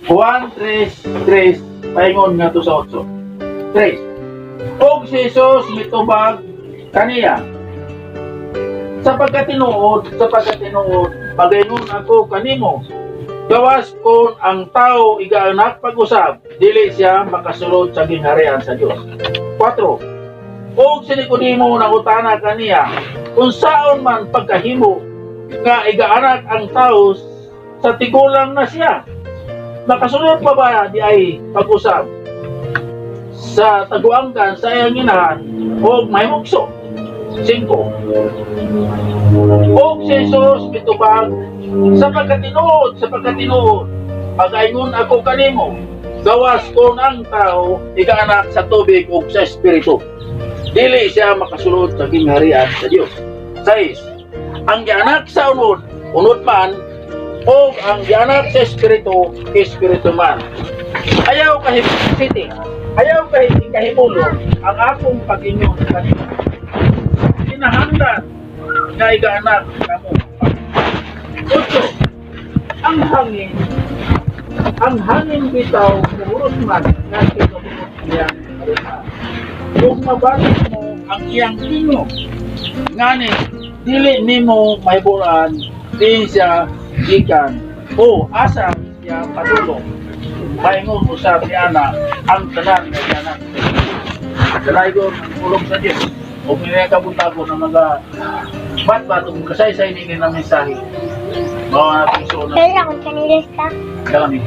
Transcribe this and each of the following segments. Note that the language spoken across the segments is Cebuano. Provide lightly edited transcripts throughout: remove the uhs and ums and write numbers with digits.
Juan 3:3 paingon ngadto sa 8. 3. Og si Jesus mitubag kaniya, "Sa pagkatinuod, pagaingon ako kanimo, gawas kon ang tao igaanak pag-usab, dili siya makasulod sa gingharian sa Dios." 4. Og si Nicodemo nangutana kaniya, "Unsaon man pagkahimo nga igaanak ang tao sa tigulang na siya? Makasulod pa ba di ay pag-usab sa taguangkan sa iyang inahan o mahimugso?" 5. Og si Jesus mitubag, "Sa pagkatinuod, pagaingon ako kanimo, gawas kon ang tao igaanak sa tubig ug sa espiritu, dili siya makasulod sa gingharian sa Dios." 6. Ang gianak sa unod, unod man, ug ang gianak sa espiritu, espiritu man. Ayaw kahit city, ayaw kahit ikahimulo ang akong pag-ingon kanimo. Kinahanglan nga igaanak kamo. 8. Ang hangin bitaw muhuros man nga kinubot iyang arima. Kung mabati mo ang iyang tingog, ngani dili nimo mahibulan diin siya gikan o asa siya padulong. Maingon usab ni ana ang tanan nga gianak." Dalaygon ang pulong sa Dios. O may kabuntagon ng mga bat-bat o kasaysay ni ng mensahe. Mga nating sunan. Kaya akong kanilis ka. Dami.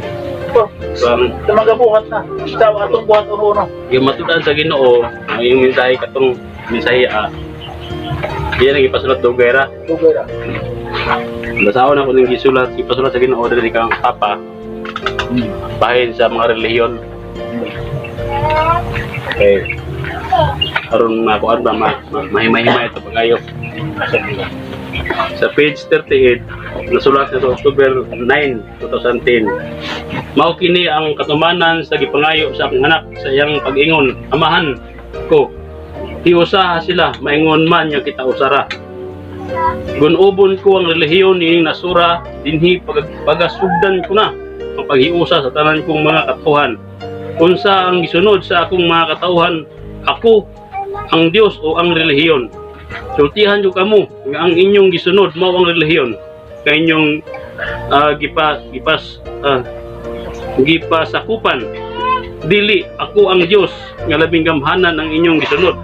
Oh, sa mga buhat na. Sa atong buhat uno-uno. Yung matudan sa Ginoo, ang yung mensahe katong mensahe diyan ang ipasulat dugay ra. Dugay ra. Basahon ako ning gisulat, ipasulat sa Ginoo diri kang Papa bahin sa mga relihiyon. Okay. Aron makuan ba mahimay-himay ito pagayo. Sa page 38, nasulat na sa October 9, 2010. Mao kini ang katumanan sa gipangayo sa akong anak sa iyang pag-ingon, "Amahan ko, hiusaha sila, maingon man nga kita usara." Gunubon ko ang relihiyon niining nasura dinhi pagasugdan ko na ang paghiusa sa tanan kong mga katawhan. Unsa ang gisunod sa akong mga katawhan, ako, ang Dios o ang relihiyon? Sultihan ko kamo nga ang inyong gisunod mao ang relihiyon nga inyong gipa gipas gipasakupan. Dili ako ang Dios nga labing gamhanan ang inyong gisunod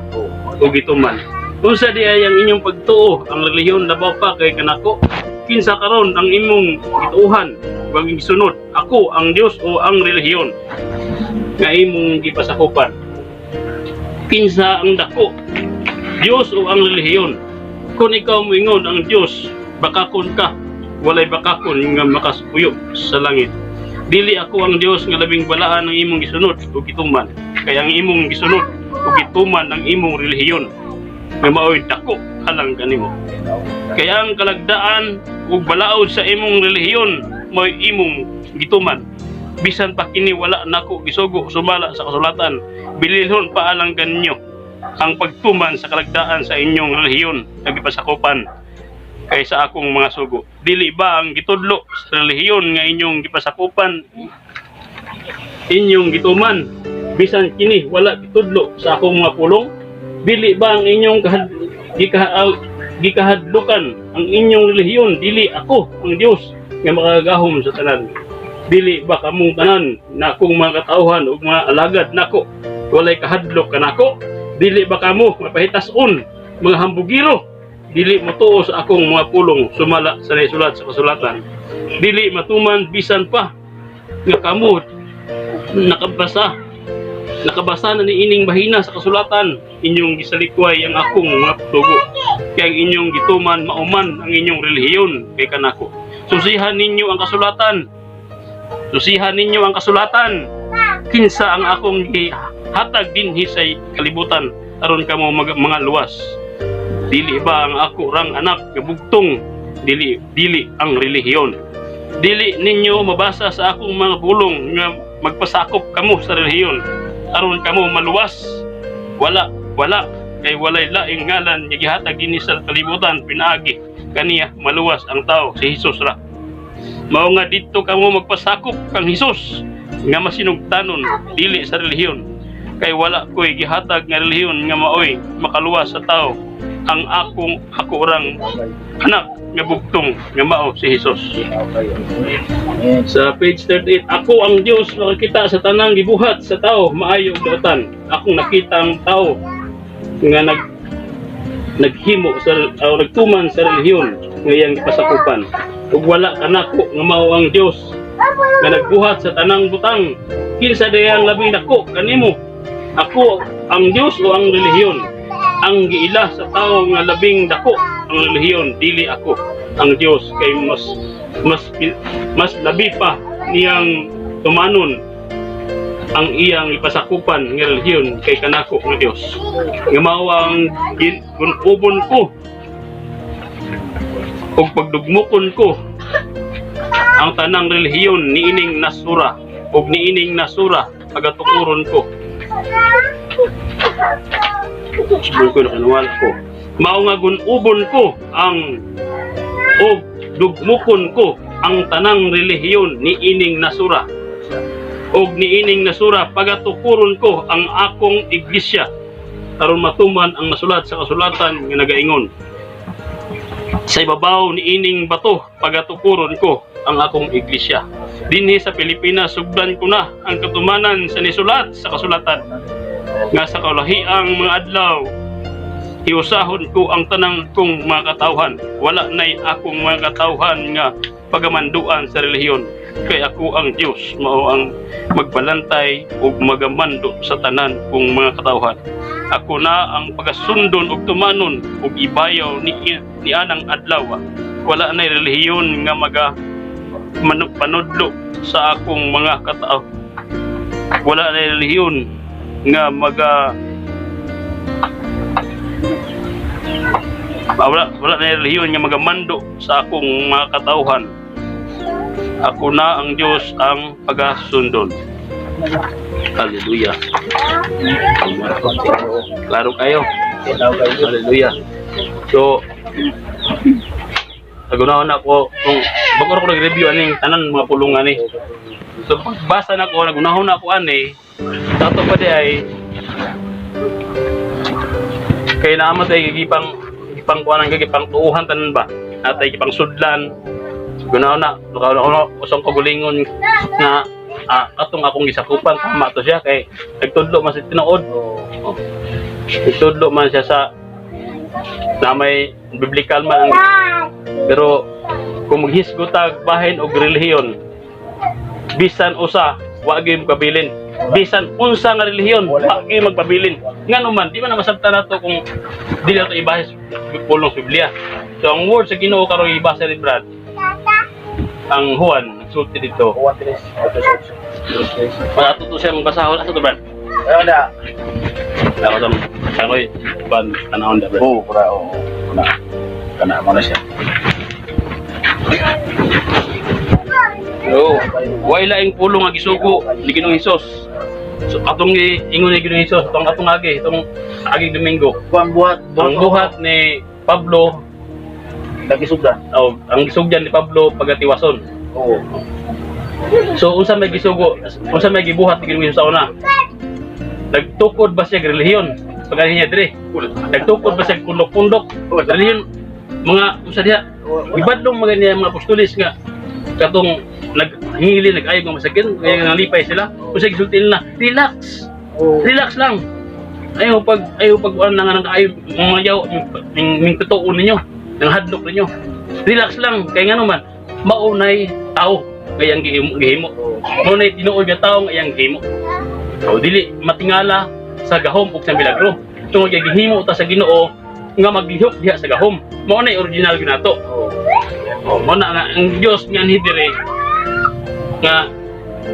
o gituman. Unsa di ay ang inyong pagtuo? Ang relihiyon labaw pa kay kanako? Kinsa karon ang imong gituohan ug ang gisunod, ako ang Dios o ang relihiyon nga imong gipasakupan? Kinsa ang dako, Dios o ang relihiyon? Kung ikaw moingon ang Dios, bakakon ka. Walay bakakon nga makasuyo sa langit. Dili ako ang Dios nga labing balaan ang imong gisunod ug gituman. Kay ang imong gisunod ug gituman ang imong relihiyon nga maoy dako alang kanimo. Kaya ang kalagdaan ug balaod sa imong relihiyon mo'y imong gituman. Bisan pa kini wala nako gisugo sumala sa kasulatan, bililhon pa alang kaninyo ang pagtuman sa kalagdaan sa inyong relihiyon nga gipasakupan kaysa akong mga sugo. Dili ba ang gitudlo sa relihiyon nga inyong gipasakupan inyong gituman, bisan kini wala gitudlo sa akong mga pulong? Dili ba ang inyong gikahadlukan ang inyong relihiyon? Dili ako ang Dios nga makagagahom sa tanan? Dili ba kamong tanan na akong mga katawhan ug mga alagad nako walay kahadlok kanako? Dili ba kamo mapahitason, mga hambugiro? Dili motuo sa akong mga pulong sumala sa naisulat sa kasulatan. Dili matuman bisan pa nga kamo nakabasa na ni ining bahina sa kasulatan, inyong gisalikway ang akong mga sugo. Kay ang inyong gituman mauman ang inyong relihiyon kay kanako. Susihan ninyo ang kasulatan. Susihan ninyo ang kasulatan. Kinsa ang akong gihatag dinhi sa kalibutan aron kamo mga luwas? Dili ba ang ako rang anak nga bugtong? Dili, dili ang relihiyon. Dili ninyo mabasa sa akong mga pulong nga magpasakop kamo sa relihiyon aron kamo maluwas? Wala, wala, kay walay laing ngalan nga gihatag dinhi sa kalibutan pinaagi kaniya maluwas ang tao, si Jesus ra. Mao nga didto kamo magpasakop kang Hesus nga masinugtanon, dili sa relihiyon. Kay wala ko'y gihatag nga relihiyon nga maoy makaluwas sa tao. Ang akong ako orang anak nga bugtong nga mao si Hesus. Sa page 38, ako ang Dios makakita sa tanang gibuhat sa tao, maayo ug dautan. Akong nakita ang tao nga naghimo sa o nagtuman sa relihiyon nga iyang gipasakupan. Ug wala kanako nga mao ang Dios nga nagbuhat sa tanang butang. Kinsa diay ang labing dako kanimo? Ako ang Dios o ang relihiyon? Ang giila sa tao nga labing dako ang relihiyon, dili ako ang Dios, kay mas mas mas labi pa niyang tumanon ang iyang ipasakupan nga relihiyon kay kanako nga Dios. Nga mao ang gun-ubon ko ug pagdugmokon ko ang tanang relihiyon niining nasura, ug niining nasura pagatukuron ko. Subong ko nakanuwala ko. Mao nga gun-ubon ko ang og dugmukon ko ang tanang relihiyon niining nasura, ug niining nasura pagatukuron ko ang akong iglesia, aron matuman ang nasulat sa kasulatan nga nagaingon, "Sa ibabaw niining bato pagatukuron ko ang akong iglesia." Dinhi sa Pilipinas, sugdan ko na ang katumanan sa nisulat sa kasulatan nga sa kaulahiang mga adlaw hiusahon ko ang tanang kong mga katawhan. Wala na'y akong mga katawhan nga pagamanduan sa relihiyon. Kay ako ang Dios, mao ang magbalantay ug magamando sa tanan kong mga katawhan. Ako na ang pagasundon ug tumanon ug ibayaw ni anang adlaw. Wala na'y relihiyon nga maga panudlo sa akong mga katao. Wala na'y relihiyon nga maga wala na relihiyon nga magamando sa akong mga katawhan. Ako na ang Dios ang pagasundon. Hallelujah. Klaro kayo. Hallelujah. So, nagunahon ako kung bago ako nag-review aning tanan mga pulungan ni. So pagbasa na ko, nagunahon na ako ani, sa ato pa di ay kay naman tay gipang gipang kuan ang gipang tuuhan tanan ba, natay gipang sudlan. Gunahon na nakauna usong kagulingon nga katong akong gisakupan, tama to siya kay nagtudlo man sa tinuod. Oh. Nagtudlo man siya sa na may biblical man ang, pero kung maghisgot tag bahin og relihiyon, bisan usa wa gyud magpabilin. Bisan unsa nga relihiyon, wa gyud magpabilin. Ngano man di man na masabtan nato kung dili nato ibase sa pulong sa Biblia. So ang word sa Ginoo karon ibasa ni Brad, ang Juan nagsulti dito. 1, 3, 8, 8, 3. Wala to siya magbasahon asa to, Brad? Ano na? Ako sa ako'y ban tanahon da, Brad. Oo, pura, oo. Kana. Kana mo na siya. Oo. Way laing pulong nga gisugo ni Ginoong Hesus. So atong ingon ni Ginoong Hesus atong atong agi itong aging Domingo. Ang buhat, Ang buhat ni Pablo Nagisugdan. O ang gisugdan ni Pablo pagatiwason. Oo. So unsa may gisugo, unsa may gibuhat ni Ginoong Hesus sa una? Nagtukod ba siya og relihiyon? Pagani niya dire. Nagtukod ba siya og pundok-pundok? Relihiyon mga unsa diha? Gibadlong mga niya mga apostoles nga katong naghingili, nag-ayaw nga masakit, kaya nga nalipay sila. Unsa gisulti nila? Relax. Oo. Relax lang. Ayaw pag ano na nga nang kaayo mga yaw ning totoo ninyo, nang hadlok ninyo. Relax lang kay ngano man maunay tao kay ang gihimo, gihimo. Maunay tinuod nga tao nga iyang gihimo. O dili matingala sa gahom ug sa milagro. Tungod kay gihimo ta sa Ginoo nga maglihok diha sa gahom. Mao nay original gyud nato. Oo. O mao na nga ang Dios nga anhi dire nga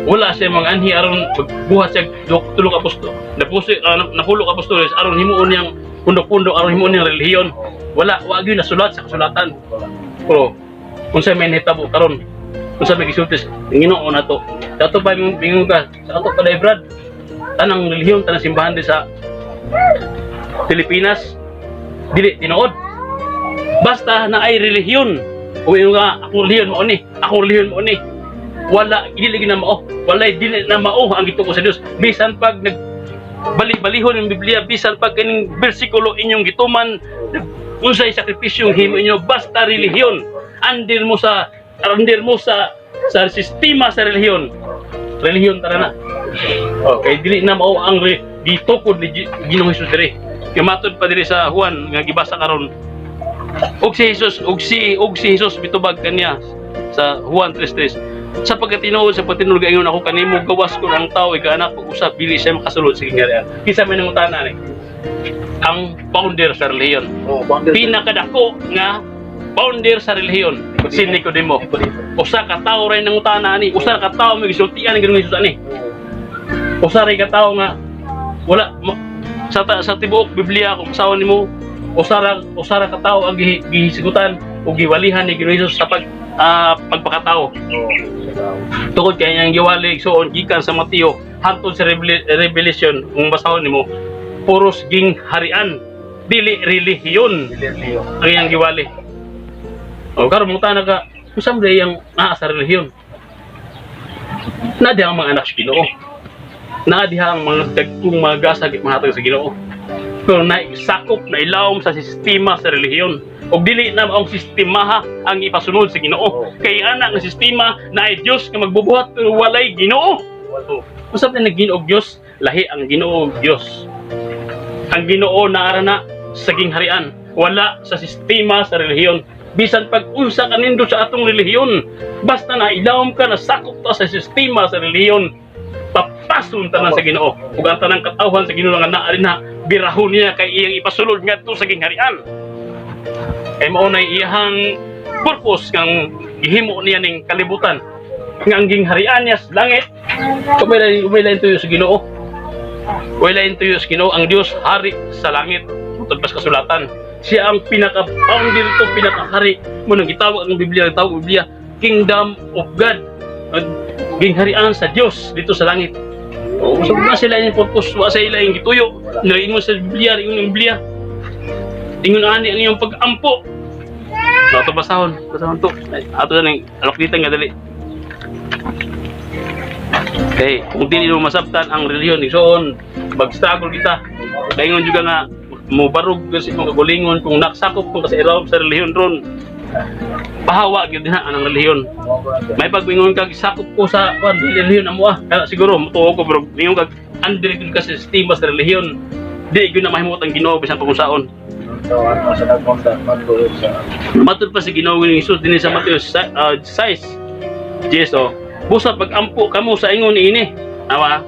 wala siya mga anhi aron magbuhat siya tulo ka apostol. Napusi napulo ka apostoles aron himuon niyang pundok-pundok, aron himuon niyang relihiyon. Wala, wa gyud nasulat sa kasulatan. Pero unsa may nahitabo karon? Unsa may gisulti sa Ginoo nato? Sa ato pa bingon ka, sa ato pa dai, Brad. Tanang relihiyon, tanang simbahan di sa Pilipinas dili tinuod. Basta na ay relihiyon Uwi nga akong relihiyon mao ni, akong relihiyon mao ni. Wala, dili gyud na mao. Walay, dili na mao ang gituo sa Dios. Bisan pag nag bali-balihon ang Biblia, bisan pag kining bersikulo inyong gituman, unsay sakripisyo himo inyo, basta relihiyon, under mo sa sistema sa relihiyon. Relihiyon tara na. Okay, dili na mao ang gitukod ni Ginoong Hesus diri. Kay matod pa diri sa Juan nga gibasa karon. Ug si Jesus mitubag kaniya sa Juan 3:3. Sa pagkatinuod gaingon ako kanimo, gawas kon ang tao ikaanak pag usab, dili siya makasulod sa gingharian. Kinsa may nangutana ni? Ang founder sa relihiyon. Oh, founder. Pinakadako nga founder sa relihiyon, si Nicodemo. Nicodemo. Usa ka tawo ray nangutana ani, usa ka tawo may gisultian ang Ginoong Hesus ani. Usa ray ka tawo nga wala sa tibuok Biblia, kung basahon nimo, usa ra ka tawo ang gihisgutan o giwalihan ni Ginoong Hesus sa pagpakatao. Tungod kay niyang giwali, igsuon, gikan sa Mateo hantod sa Revelation, kung basahon nimo, puros gingharian, dili relihiyon Relihiyon. Ang iyang giwali. O karon mangutana ka, unsa man iyang naa sa relihiyon? Naa diha ang mga anak sa Ginoo. Naa diha ang mga dagkong mga gasag mahatag sa Ginoo. Pero naisakop na ilawom sa sistema sa relihiyon. Og dili na ang sistemaha ang ipasunod sa Ginoo. Kay ana nga sistema na ay Dios nga magbubuhat pero walay Ginoo. Unsa man ang Ginoo Dios? Lahi ang Ginoo Dios. Ang Ginoo naara na sa gingharian, wala sa sistema sa relihiyon. Bisan pag unsa kanindot sa atong relihiyon, basta na ilawom ka, na sakop ta sa sistema sa relihiyon, papasun tanan sa Ginoo. Ug ang tanang katawhan sa Ginoo nga naa na, birahon niya kay iyang ipasulod ngadto sa gingharian. Kay mao nay iyang purpose kang gihimo niya ning kalibutan. Nga ang gingharian niya sa langit, umay lain tuyo sa Ginoo. Way lain tuyo sa Ginoo. Ang Dios hari sa langit. Matod pa sa kasulatan. Siya ang pinaka-founder to, pinakahari. Mao nang gitawag ang Biblia, gitawag ang Biblia, Kingdom of God. Ang gingharian sa Dios dito sa langit. O, so, wa sila yung purpose, wa sa ila yung gituyo. Naingon sa Biblia, ingon ang Biblia. Ingon ani ang iyong pag-ampo. So, ito basahon, basahon to. Ay, ato na ning alokditan nga dali. Okay, kung dili mo masabtan ang relihiyon, igsoon, mag-struggle kita. Dayon juga nga mo barug sa imong kagulingon kung naksakop kung sa ilawom sa relihiyon ron. Pahawa gyud na ang relihiyon. May pagmingon kag sakop ko sa kwan, dili relihiyon amo ah. Kaya siguro mutuo ko, pero mingon kag under gyud ka sa sistema sa relihiyon. Di gyud na mahimot ang Ginoo bisan pag-unsaon. So, ano sa nagmonda, magbuot sa Matod pa sa Ginoo ni Jesus dinhi sa Mateo 6. Jesus, busa pag-ampo kamo sa ingon niini. Awa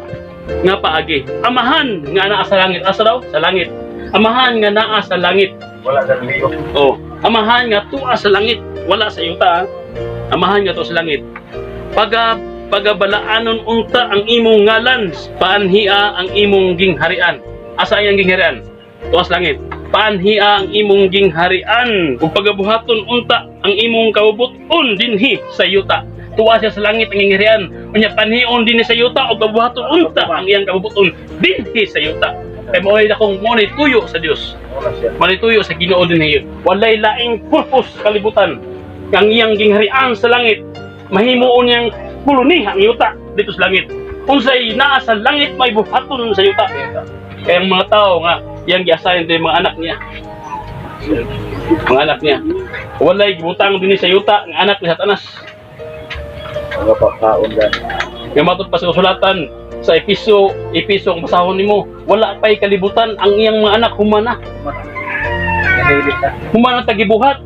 nga paagi. Amahan nga naa sa langit. Asa daw? Sa langit. Amahan nga naa sa langit. Wala sa relihiyon. Oh, amahan nga tuwa sa langit, wala sa yuta, ah. Amahan nga tuwa sa langit. Pagabalaanon unta ang imong ngalan, paanhia ang imong gingharian. Asa ang gingharian? Tuwa sa langit. Paanhia ang imong gingharian. Ug pagabuhaton unta ang imong kabubut-on dinhi sa yuta. Tuwa siya sa langit ang gingharian. Unya panhion dinhi sa yuta ug gabuhaton unta ang iyang kabubut-on dinhi sa yuta. Kay mao akong mo tuyo sa Dios. Wala siya. Manituyo sa Ginoo din ngayon. Walay laing purpose sa kalibutan. Ang iyang gingharian sa langit, mahimuon niyang koloni ang yuta dito sa langit. Unsay naa sa langit may buhaton sa yuta. Kaya ang mga tao nga iyang giasahin yung mga anak niya. Mga anak niya. Walay gibutang dinhi sa yuta ang anak ni Satanas. Mga pagkaon gan. Nga matod pa sa kasulatan sa Episo, Episo ang basahon nimo, wala pa'y kalibutan ang iyang mga anak humana. Nahili na. Humana tagibuhat.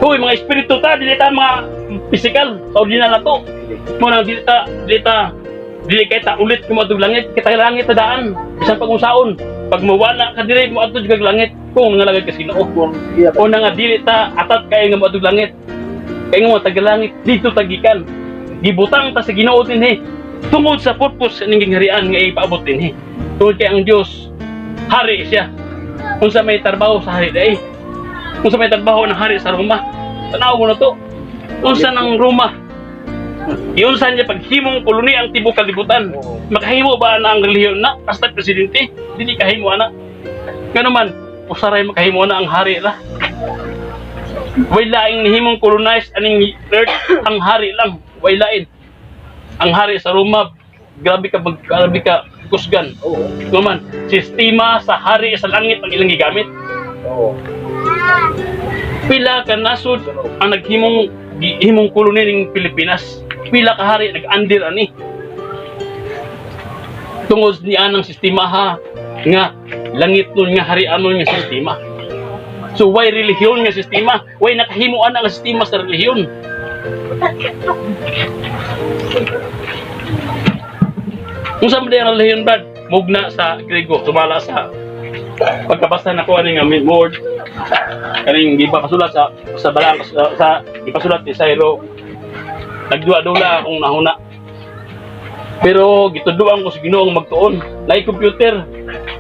Hoy, mga espiritu ta, dili ta mga physical, sa original na to. Mo nang dili ta, dili kay ta ulit kung moadtog langit, kita langit ta daan, bisan pag unsaon. Pag mawala ka diri, moadto kag langit kung nangalagad ka sa Ginoo. Kung iya O na nga dili ta atat kay nga moadtog langit. Kay nga mo taga langit dito tagikan. Gibutang ta sa Ginoo dinhi tungod sa purpose ning gingharian nga ipaabot dinhi. Tungod kay ang Dios hari siya. Unsa may trabaho sa hari dai? Unsa may trabaho ng hari sa Roma? Tanaw mo na to. Unsa ng Roma? Iunsa niya paghimong koloni ang tibuok kalibutan. Makahimo ba na ang relihiyon na? Basta presidente, dili kahimo ana. Ngano man, usaray makahimo na ang hari ra. Way laing nihimong colonize aning earth, ang hari lang, way lain. Ang hari sa Roma, grabe ka kusgan. Kuman, sistema sa hari sa langit ang ilang gigamit. Pila ka nasod ang naghimong gihimong koloni ning Pilipinas. Pila ka hari nag-under ani. Tungod ni anang sistema ha nga langit nun nga harianon nga sistema. So why relihiyon nga sistema? Why nakahimuan ang sistema sa relihiyon? Kung sa man ang relihiyon, Brad, mugna sa Grego, sumala sa pagkabasa na ko ani nga word kaning gipasulat sa balang sa gipasulat ni Syro, nagduwa-dula akong nahuna. Pero gituduan ko sa Ginoo ang magtuon. Lahi computer,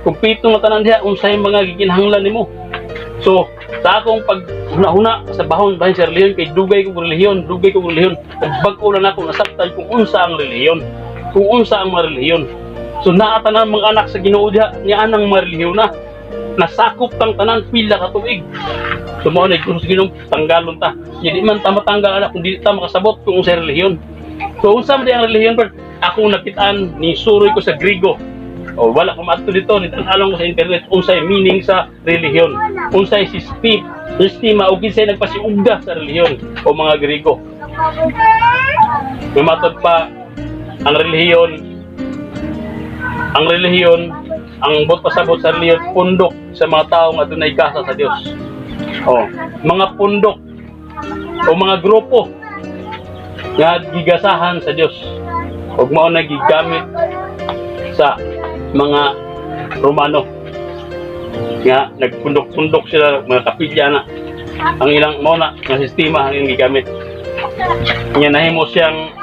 kumpleto nga tanan diha unsay mga gikinahanglan nimo. So, sa akong paghuna-huna sa bahon bahin sa relihiyon, kay dugay kong relihiyon, dugay kong relihiyon. Ug bag-o lang ako nasabtan kung unsa ang relihiyon, kung unsa ang mga relihiyon. So naa tanan mga anak sa Ginoo diha niya anang mga relihiyon na nasakop tang tanan pila ka tuig. So mao na gusto sa Ginoo tanggalon ta. Nya di man ta matanggal anak kung di ta makasabot kung unsa relihiyon. So unsa man di ang relihiyon, Brad? Ako nakitaan ni suroy ko sa Grigo. O wala ko maadto dito, ni tan-alon ko sa internet unsay meaning sa relihiyon. Unsay sistema o kinsay nagpasiugda sa relihiyon o mga Grigo. Matod pa ang relihiyon, ang buot pasabot sa relihiyon, pundok sa mga tao nga dunay gasa sa Dios. Oh, mga pundok o mga grupo nga gigasahan sa Dios ug mao na gigamit sa mga Romano nga nagpundok-pundok sila mga kapilya na ang ilang mao na nga sistema ang ilang gigamit nya nahimo siyang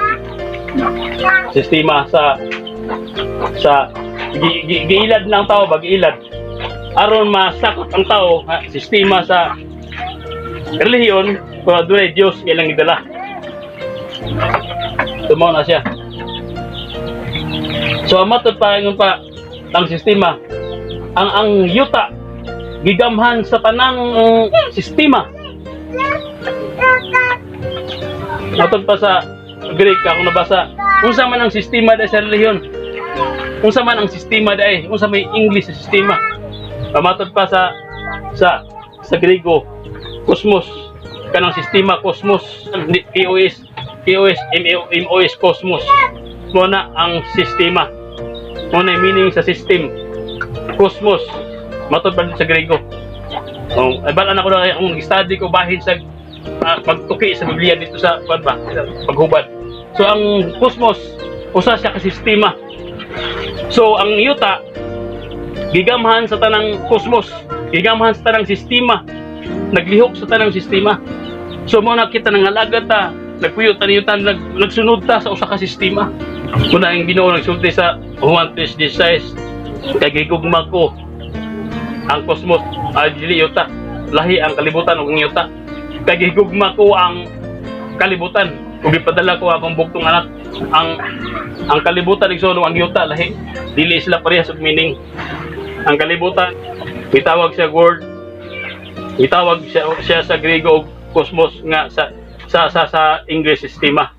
sistema sa giilad ng tao ba, giilad aron masakop ang tao ha, sistema sa relihiyon kung adunay Dios nga ilang gidala. Tumaw na siya. So ang matod pa ingon pa ang sistema, ang yuta gigamhan sa tanang sistema. Matod pa sa Greek ako nabasa, unsa man ang sistema dai sa relihiyon? Unsa man ang sistema dai? Unsa may English sa sistema? Matod pa sa Grego, cosmos, kanang sistema cosmos, hindi KOS KOS M O M O S, cosmos. Mo na ang sistema. Mo na yung meaning sa system. Cosmos. Matod pa sa Grego. Oh, ay bala na ko na akong study ko bahin sa pagtuki sa Biblia dito sa kuan ba, sa paghubad. So ang cosmos usa siya ka sistema. So ang yuta gigamhan sa tanang cosmos, gigamhan sa tanang sistema, naglihok sa tanang sistema. So mo na kita nangalaga ta, nagpuyo ta niyo ta, nagsunod ta sa usa ka sistema. Muna ang Ginoo nagsulti sa Juan 3:16, kay gigugma ko ang cosmos, ay dili yuta, lahi ang kalibutan ug ang yuta. Kay gigugma ko ang kalibutan ug gipadala ko akong bugtong anak. Ang kalibutan, igsoon, ang yuta lahi, dili sila parehas og meaning. Ang kalibutan, gitawag siya word, gitawag siya sa Grego og cosmos nga sa English sistema.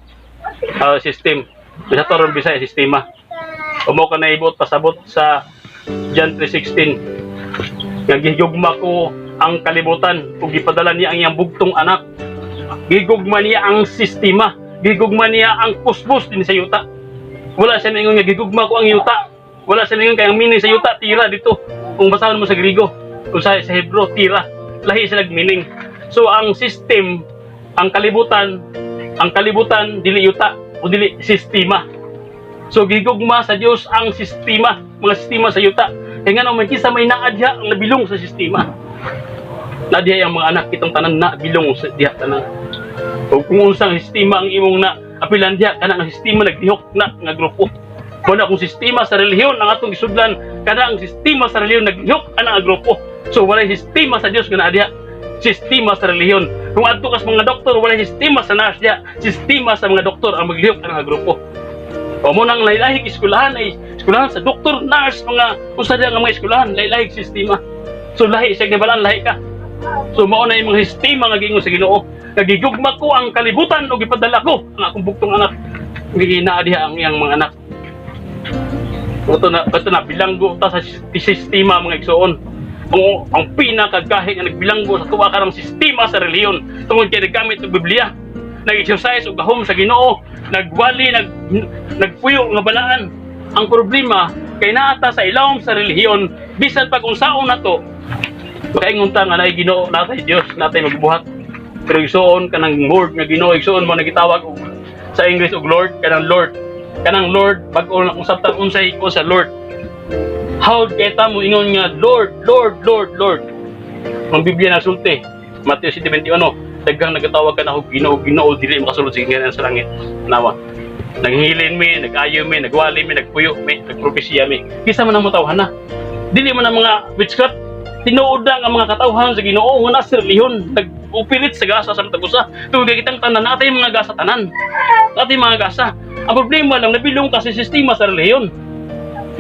Ah, system. Bisa to ron Bisaya sistema. Umo ka na ibot pasabot sa John 3:16 nga gihigugma ko ang kalibutan ug gipadala niya ang iyang bugtong anak. Gigugma niya ang sistema, gigugma niya ang cosmos din sa yuta. Wala siya ningon nga gigugma ko ang yuta. Wala siya ningon kay ang meaning sa yuta tira dito. Kung basahon mo sa Grigo, kung sa Hebrew, tira. Lahi sila meaning. So ang system, ang kalibutan dili yuta o dili sistema. So gigugma sa Dios ang sistema, mga sistema sa yuta. Kaya nga man kinsa may naa diha ang nabilong sa sistema. Na diha ang mga anak kitong tanan na bilong sa diha tanan. O kung unsang sistema ang imong na apilan diha, kana ang sistema naglihok na nga grupo. Wala kung sistema sa relihiyon ang atong gisudlan, kana ang sistema sa relihiyon naglihok ana nga grupo. So walay sistema sa Dios nga naa diha. Sistema sa relihiyon. Kung adto kas mga doktor, walay sistema sa nurse diha. Sistema sa mga doktor ang maglihok ana nga grupo. O mo nang lahi-lahig eskwelahan ay eskwelahan sa doktor, nurse, mga usa diha nga mga eskwelahan, lahi-lahig sistema. So lahi siya gibalan, lahi ka. So mao na yung mga sistema nga giingon sa Ginoo. Nagigugma ko ang kalibutan ug gipadala ko ang akong bugtong anak. Naa diha ang iyang mga anak. Ito na, bilanggo ta sa sistema, mga igsoon. Ang pinakagahi nga nagbilanggo sa tuwa karang sistema sa relihiyon tungod kay naggamit og Biblia, nag-exercise og gahom sa Ginoo, nagwali, nagpuyo nga balaan. Ang problema kay naata sa ilawom sa relihiyon, bisan pag unsaon nato, makaingon ta nga naay Ginoo, natay Dios, natay magbuhat. Pero igsoon, kanang word nga Ginoo, igsoon mo nagitawag og sa English og Lord, kanang Lord. Kanang Lord, bag-o na kung sabtan unsay ko sa Lord. How kay ta mo ingon nga Lord, Lord, Lord, Lord? Ang Biblia na sulti, Mateo 7:21, daghang nagatawag ka na og Ginoo, Ginoo, dili makasulod sa gingharian sa langit. Nawa. Naghilin mi, nag-ayo mi, nagwali mi, nagpuyo mi, nagpropesiya mi. Kinsa man ang matawhan na? Dili man ang mga witchcraft. Tinuod na ang mga katawhan sa Ginoo nga nasa relihiyon, nag-operate sa gasa sa matag usa. Tungod kay kitang tanan natay mga gasa tanan. Natay mga gasa. Ang problema lang, nabilong ka sa sistema sa relihiyon.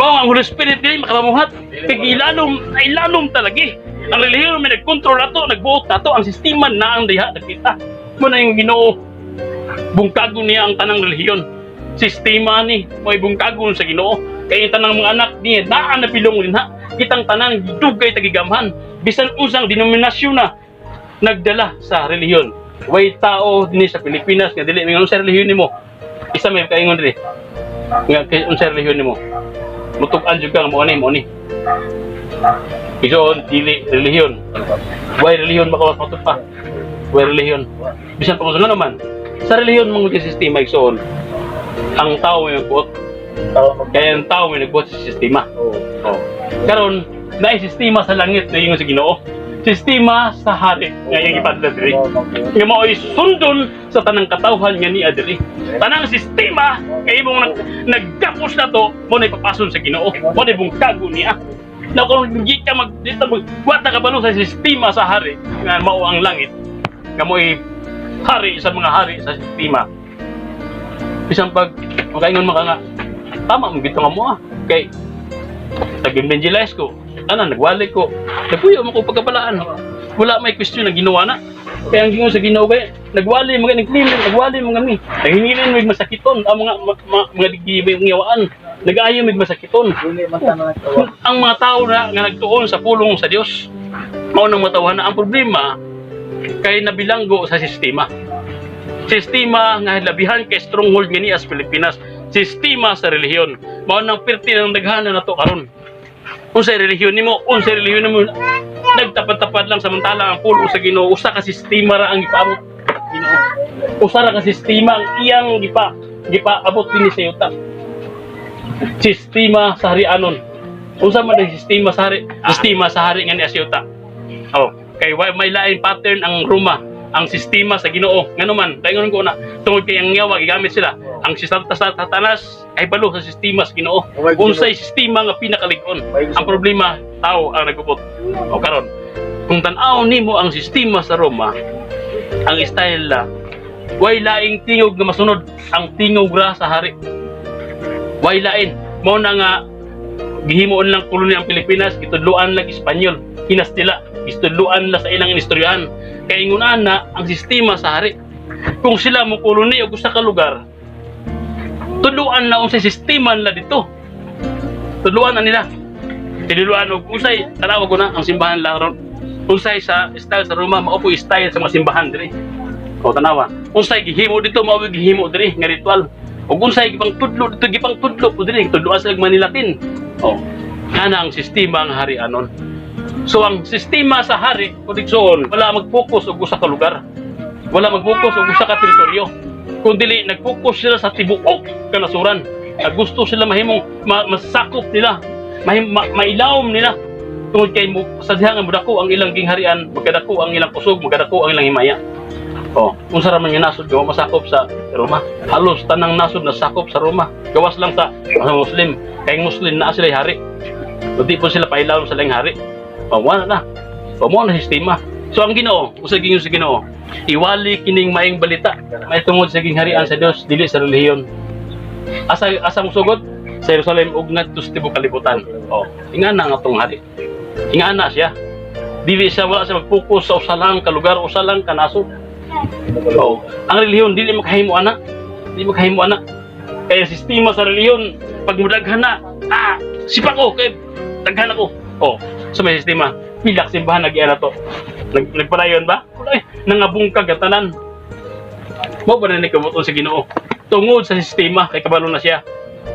Mao ang Holy Spirit dili makapamuhat. Kay ilalom, ilalom talaga eh. Ang relihiyon may nagkontrol nato, nagbuot nato ang sistema na ang diha nakita. Mo na yung Ginoo, bungkagon niya ang tanang relihiyon. Sistema ni may bungkagon sa Ginoo. Kay yung tanang mga anak niya naa na bilong din ha. Kitang tanan dugay tagigamhan. Bisan unsang denominasyon na nagdala sa relihiyon. Way tao dinhi sa Pilipinas nga dili mingon sa relihiyon nimo. Isa may kaingon diri. Nga kay unsa relihiyon nimo? Mutug-an jud ka nga mao ni, mao ni. Igsoon, dili relihiyon. Way relihiyon makawas matud pa. Way relihiyon. Bisan pa kung naman. Sa relihiyon mong sistema, igsoon. Ang tao may magbuot. Tao mag Kaya ang tao may nagbuot sa sistema. Oo. Oh. Karon, naay sistema sa langit na ingon sa Ginoo. Sistema sa hari nga iyang ipadala diri. Oo, magbuot. Nga mao'y sundon sa tanang katawhan nga niya diri. Tanang sistema kay imong nagkapos na to, mo na ipapason sa Ginoo. Mo na bungkago niya. Na kung hindi ka mag dito mag wa ta kabalo sa sistema sa hari nga mao ang langit. Nga mo'y hari sa mga hari sa sistema. Bisan pag makaingon man ka nga tama mo gito nga mo ah. Kay nag-evangelize ko, ana nagwali ko, nagpuyo mo ko pagkabalaan. Wala may question na ginawa na. Kaya ang gingon sa Ginoo kay nagwali mga nagclean, nagwali mga kami. Naghingilin mig masakiton ang mga mga digdi ngawaan. Nag-ayo mig masakiton. Dili man tanan nagtawa. Ang mga tao na nga nagtuon sa pulong sa Dios, mao nang matawhan na ang problema kay nabilanggo sa sistema. Sistema nga labihan kay stronghold nga niya sa Pilipinas, sistema sa relihiyon. Mao nang pirti ng daghanan nato karon. Unsay relihiyon nimo, unsay relihiyon nimo, nagtapad-tapad lang, samantala ang pulong sa Ginoo usa ka sistema ra ang gipaabot Ginoo. Usa ra ka sistema ang iyang gipaabot dinhi sa yuta. Sistema sa harianon. Unsa man ang sistema sa hari? Sistema sa hari nga niya sa yuta. Oh, kay wa may lain pattern ang Roma, ang sistema sa Ginoo. Ngano man, dayon ko na tungod kay ang yawa gigamit sila. Ang sistema sa Satanas ay balo sa sistema sa Ginoo. Unsay sistema nga pinakalig-on? Ang problema, tao ang nagupot. O karon, kung tan-aw nimo ang sistema sa Roma, ang style la, way laing tingog nga masunod, ang tingog ra sa hari. Way lain. Mao na nga gihimuon lang kolonya ang Pilipinas, gitudloan lang Espanyol, Kinastila, gitudloan la sa ilang istoryahan. Kay ingunan na ang sistema sa hari. Kung sila mo koloni og usa ka lugar, tudloan la unsay sistema nila dito. Tudloan na nila. Tinuluan og unsay tanawa ko na ang simbahan la ron. Unsay sa style sa Roma, mao po style sa mga simbahan diri. O tanawa. Unsay gihimo dito, mao gihimo diri nga ritual. Ug unsay gipang tudlo dito, gipang tudlo po diri, tudloan sa Manilatin. O, kana ang sistema ang hari anon. So ang sistema sa hari, kung igsoon, wala mag-focus og usa ka lugar. Wala mag-focus og usa ka teritoryo. Kung dili nag-focus sila sa tibuok kanasuran. Gusto sila mahimong masakop nila, mailawom nila tungod kay mo sa diha nga modako ang ilang gingharian, magkadako ang ilang kusog, magkadako ang ilang himaya. Oh, unsa ra man nga nasod gawa masakop sa Roma? Halos tanang nasod na sakop sa Roma. Gawas lang sa mga Muslim. Kay ang Muslim naa sila hari. Di po sila pailawom sa ilang hari. Oh, wala na. O mo na sistema. So ang Ginoo, usa gingon sa Ginoo, iwali kining maayong balita may tungod sa gingharian sa Dios, dili sa relihiyon. Asa asa mo sugod? Sa Jerusalem ug ngadto sa tibuok kalibutan. Oh, ingana nga tong hari. Ingana siya. Dili siya, wala siya mag-focus sa usa lang ka lugar, usa lang ka nasod. Oh, ang relihiyon dili makahimo ana. Dili makahimo ana. Kaya sistema sa relihiyon, pag mudaghan na, sipa ko kay daghan ako. Oh, sa may sistema, pilak simbahan nag to. Nagpadayon ba? Wala eh, nangabungkag ang tanan. Mao ba na ni kabuton sa Ginoo? Tungod sa sistema, kay kabalo na siya.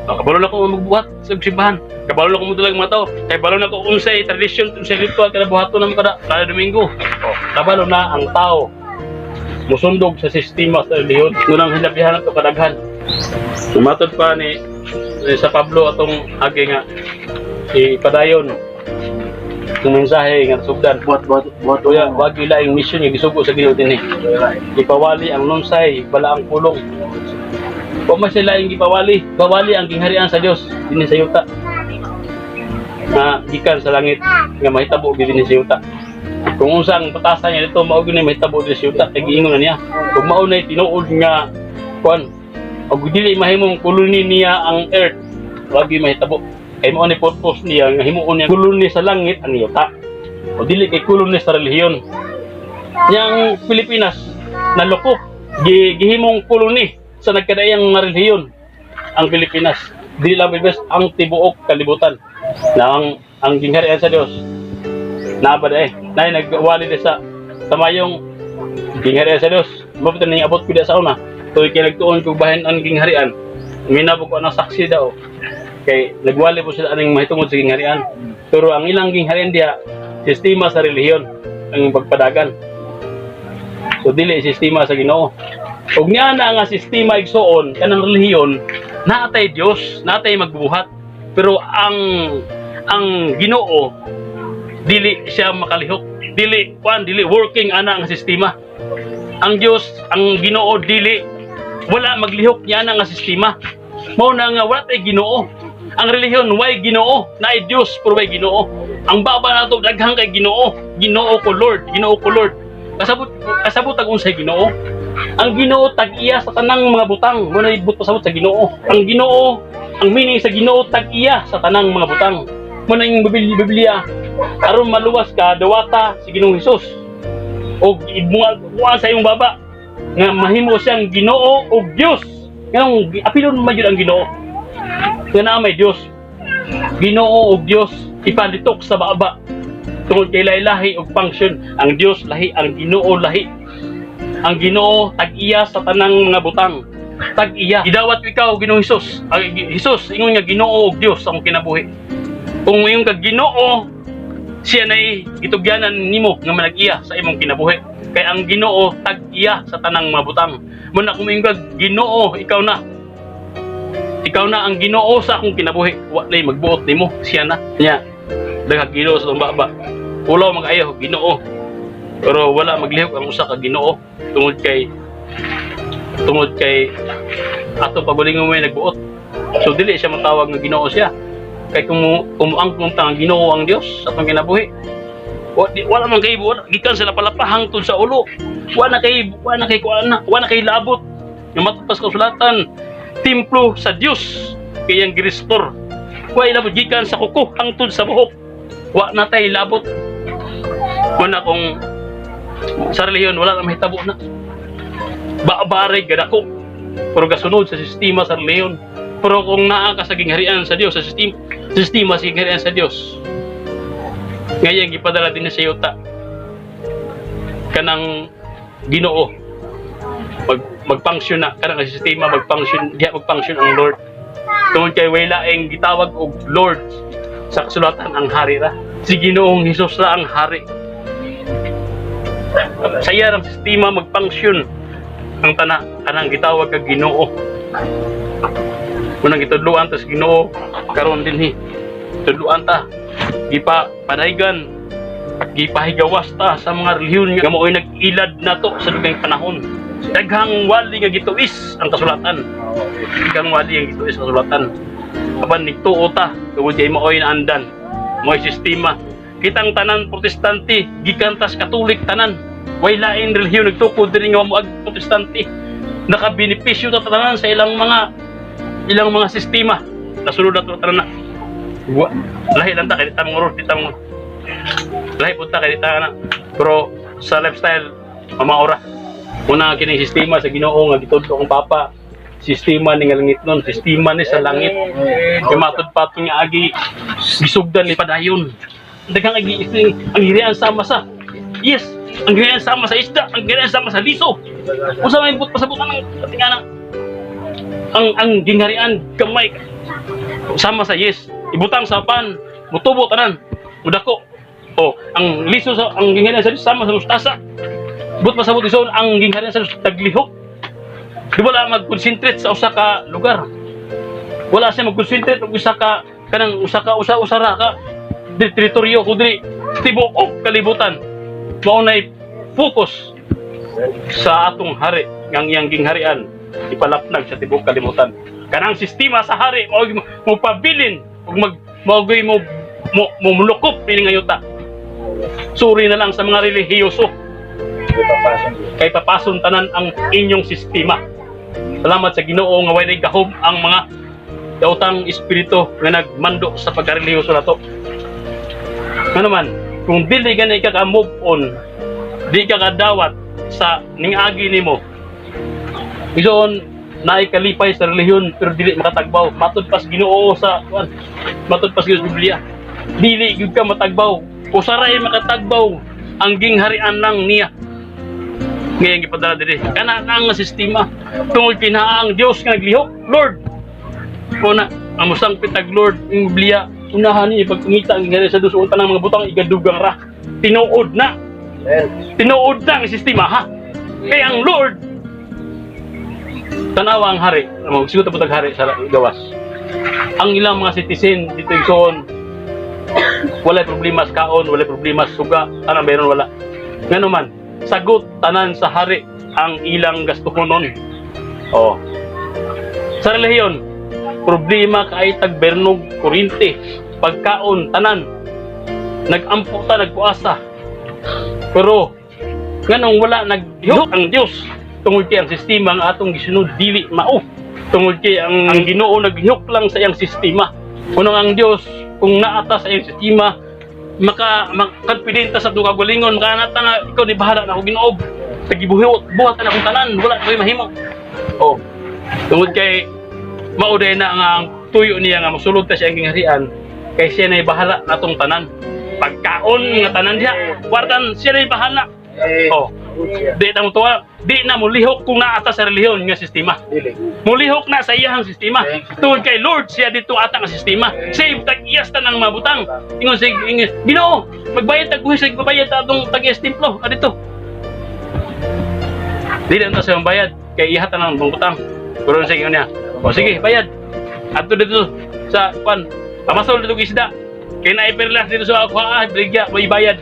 Oh, kabalo na ko magbuhat sa simbahan. Kabalo na ko modulag mga tao. Kay kabalo na ko unsay tradisyon, unsay ritual kada buhaton namo kada Domingo. Oh, kabalo na ang tao. Musundog sa sistema sa relihiyon. Ngunang hilabihan nato kadaghan. Matod pa ni sa Pablo atong agi nga ipadayon ng mensahe nga sugdan. Buhat, buhat, buhat. Kuya, wag ila yung mission nga gisugo sa Ginoo dinhi. Ipawali ang nunsay, bala ang pulong. Wa man sila yung gipawali, pawali ang gingharian sa Dios dinhi sa yuta. Nga gikan sa langit nga mahitabo gyud dinhi sa yuta. Kung unsa ang batasan niya dito, mao gyud ni mahitabo dinhi sa yuta, kay giingon na niya. Kung mao na tinuod nga kuan, og dili mahimong koloni niya ang earth, wag gyud mahitabo. Kay mao ni purpose niya nga himuon niya koloni sa langit ang yuta. O dili kay koloni sa relihiyon. Yang Pilipinas naloko, gihimong koloni sa nagkadaiyang mga relihiyon ang Pilipinas. Dili lang Pilipinas, ang tibuok kalibutan. Na ang gingharian sa Dios naa ba eh. Nay nagwali di sa tamayong gingharian sa Dios. Mabot ning abot ko di sa una. Tuig kay nagtuon ko bahin ang gingharian. Minabot ko ang saksi daw. Kay nagwali po sila aning mahitungod sa gingharian. Pero ang ilang gingharian diha, sistema sa relihiyon ang pagpadagan. So dili sistema sa Ginoo. Ug niya na nga sistema, igsuon, kanang relihiyon, naatay Dios, naatay magbuhat. Pero ang Ginoo dili siya makalihok. Dili kuan, dili working ana ang sistema. Ang Dios, ang Ginoo dili wala maglihok niya na nga sistema. Mao na nga wala tay Ginoo. Ang relihiyon way Ginoo, naay Dios pero way Ginoo. Ang baba nato daghang kay Ginoo. Ginoo ko Lord, Ginoo ko Lord. Kasabot kasabot ang unsay Ginoo. Ang Ginoo tag-iya sa tanang mga butang. Mo na ibut pasabot sa Ginoo. Ang Ginoo, ang meaning sa Ginoo, tag-iya sa tanang mga butang. Mo na yung Biblia, aron maluwas ka, dawata si Ginoong Hesus. Og ibuha sa imong baba nga mahimo siyang Ginoo ug Dios. Nganong apilon man jud ang Ginoo? Nga naa may Dios. Ginoo ug Dios ipalitok sa baba. Tungod kay lahi og function, ang Dios lahi, ang Ginoo lahi. Ang Ginoo tag-iya sa tanang mga butang. Tag-iya. Gidawat ko ikaw, Ginoong Hesus. Ang Hesus ingon nga Ginoo ug Dios sa akong kinabuhi. Kung ingon ka Ginoo, siya nay gitugyanan nimo nga manag-iya sa imong kinabuhi. Kay ang Ginoo tag-iya sa tanang mga butang. Muna kung ingon ka Ginoo, ikaw na. Ikaw na ang Ginoo sa akong kinabuhi. Wa nay magbuot nimo, siya na. Nya, daghang Ginoo sa baba. Ulaw mag-ayo Ginoo. Pero wala maglihok ang usa ka Ginoo tungod kay ato pagulingon may nagbuot. So dili siya matawag nga Ginoo siya. Kay kung muangkon ta ang Ginoo ang Dios sa atong kinabuhi. Wala man kay wala, gikan sa lapalapa hangtod sa ulo. Wa na kay kuan na, wa na kay labot. Nga matpas kasulatan, templo sa Dios kay ang girestor. Wa labot gikan sa kuko hangtod sa buhok. Wa na tay labot. Wala kung sa relihiyon wala na mahitabo na. Babaray gadako. Pero gasunod sa sistema sa relihiyon. Pero kung naa ka sa gingharian sa Dios, sa sistema sa gingharian sa Dios, ngayon gipadala din sa yuta kanang Ginoo magfunction na kanang sistema magfunction diha, magfunction ang Lord tungod kay way laing gitawag og Lord sa kasulatan, ang hari ra. Si Ginoong Hesus ra ang hari. Sa iya ang sistema magfunction ang tana kanang gitawag kag Ginoo. Unang gitudloan ta sa Ginoo karon dinhi, tudloan ta, gipa panaygan, gipahigawas ta sa mga relihiyon nga mao'y nag-ilad nato sa dugayng panahon. Daghang wali nga gituis ang kasulatan, daghang wali nga gituis ang kasulatan, apan nigtuo ta tungod kay mao'y naandan, mao'y sistema. Kitang tanan Protestante gikan tas Katolik, tanan way lain relihiyon nagtukod diri nga moag Protestante. Nakabenepisyo ta tanan sa ilang mga sistema. Nasunod na to tanan na. Lahi lang ta kay di ta mangurot, di ta. Lahi punta kay dita na. Pero sa lifestyle, mamaora. Una kining sistema sa Ginoo nga gitudlo kong papa. Sistema ni nga langit nun, sistema ni sa langit. Kay matud pa nga agi gisugdan ni padayon. Daghang agi ang hirian sama sa, yes, ang hirian sama sa isda, ang hirian sama sa liso. Usa may but pasabot ang tingana. Ang gingharian gamay sama sa, yes, ibutang sa pan, mutubo tanan, mudako. O, ang liso sa ang gingharian sa Diyos sama sa mustasa. But pasabot ison ang gingharian sa Diyos taglihok. Di wala mag-concentrate sa usa ka lugar. Wala siya mag-concentrate og usa ka kanang usa ka usa usara ka teritoryo kundi tibuok kalibutan. Mao nay focus sa atong hari nga ang iyang gingharian ipalapnag sa tibuok kalibutan. Kanang sistema sa hari mao mo pabilin ug mag mao gyud mo mo mo mulukop ini nga yuta. Suri na lang sa mga relihiyoso kay papason tanan ang inyong sistema. Salamat sa Ginoo nga walay gahom ang mga daotang espiritu nga nagmando sa pagkarelihiyoso nato. Nga naman, kung dili gani ka ka move on, di ka kadawat sa ningagi nimo. Ison, naay kalipay sa relihiyon pero dili makatagbaw. Matud pas Ginoo sa kuan, matud pas Ginoo sa Biblia. Dili gyud ka matagbaw. Usaray makatagbaw ang gingharian lang niya. Ngayon gipadala diri. Kana ang sistema tungod kinaa ang Dios nga naglihok, Lord. Kuna ang musang pitag Lord ang Biblia, unahan ni pagpangita ang gingharian sa Dios ug tanang mga butang igadugang ra. Tinuod na. Tinuod na ang sistema, ha. Kay ang Lord, tanawa ang hari, siguro po hari sa gawas. Ang ilang mga citizen dito igsoon, wala problema sa kaon, wala problema sa suga, anang meron wala. Ngano man, sagot tanan sa hari ang ilang gastuhonon. Oh. Sa relihiyon, problema kay tagbernog kuryente, pagkaon tanan. Nagampo ta, nagpuasa. Pero nganong wala naglihok ang Dios? Tungod kay ang sistema ang atong gisunod dili mao. Tungod kay ang Ginoo naglihok lang sa iyang sistema. Kunong ang Dios kung naata sa iyang sistema maka makapidenta sa atong kagalingon, makanata nga ikaw ni bahala na ako, Ginoo. Sa gibuhat buhat na akong tanan, wala ko'y mahimo. Oh. Tungod kay mao day na nga ang tuyo niya nga mosulod ta sa iyang gingharian kay siya na bahala natong tanan. Pagkaon nga tanan diha, kwartan siya na bahala. Oh. Di na mo tuwa, di na mo lihok kung naata sa relihiyon nga sistema. Mulihok na sa iyahang sistema. Tungod kay Lord siya dito ata nga sistema. Save tag iyas tanang mabutang. Ingon sig ingon, Ginoo, magbayad tag buhis, magbayad ta atong tag iyas templo adito. Dili na sa bayad kay iha tanang butang. Pero sige niya. O sige, bayad. Adto dito sa kwan. Pamasol dito og isda. Kay naiperlas dito sa ako ah, brigya, may bayad.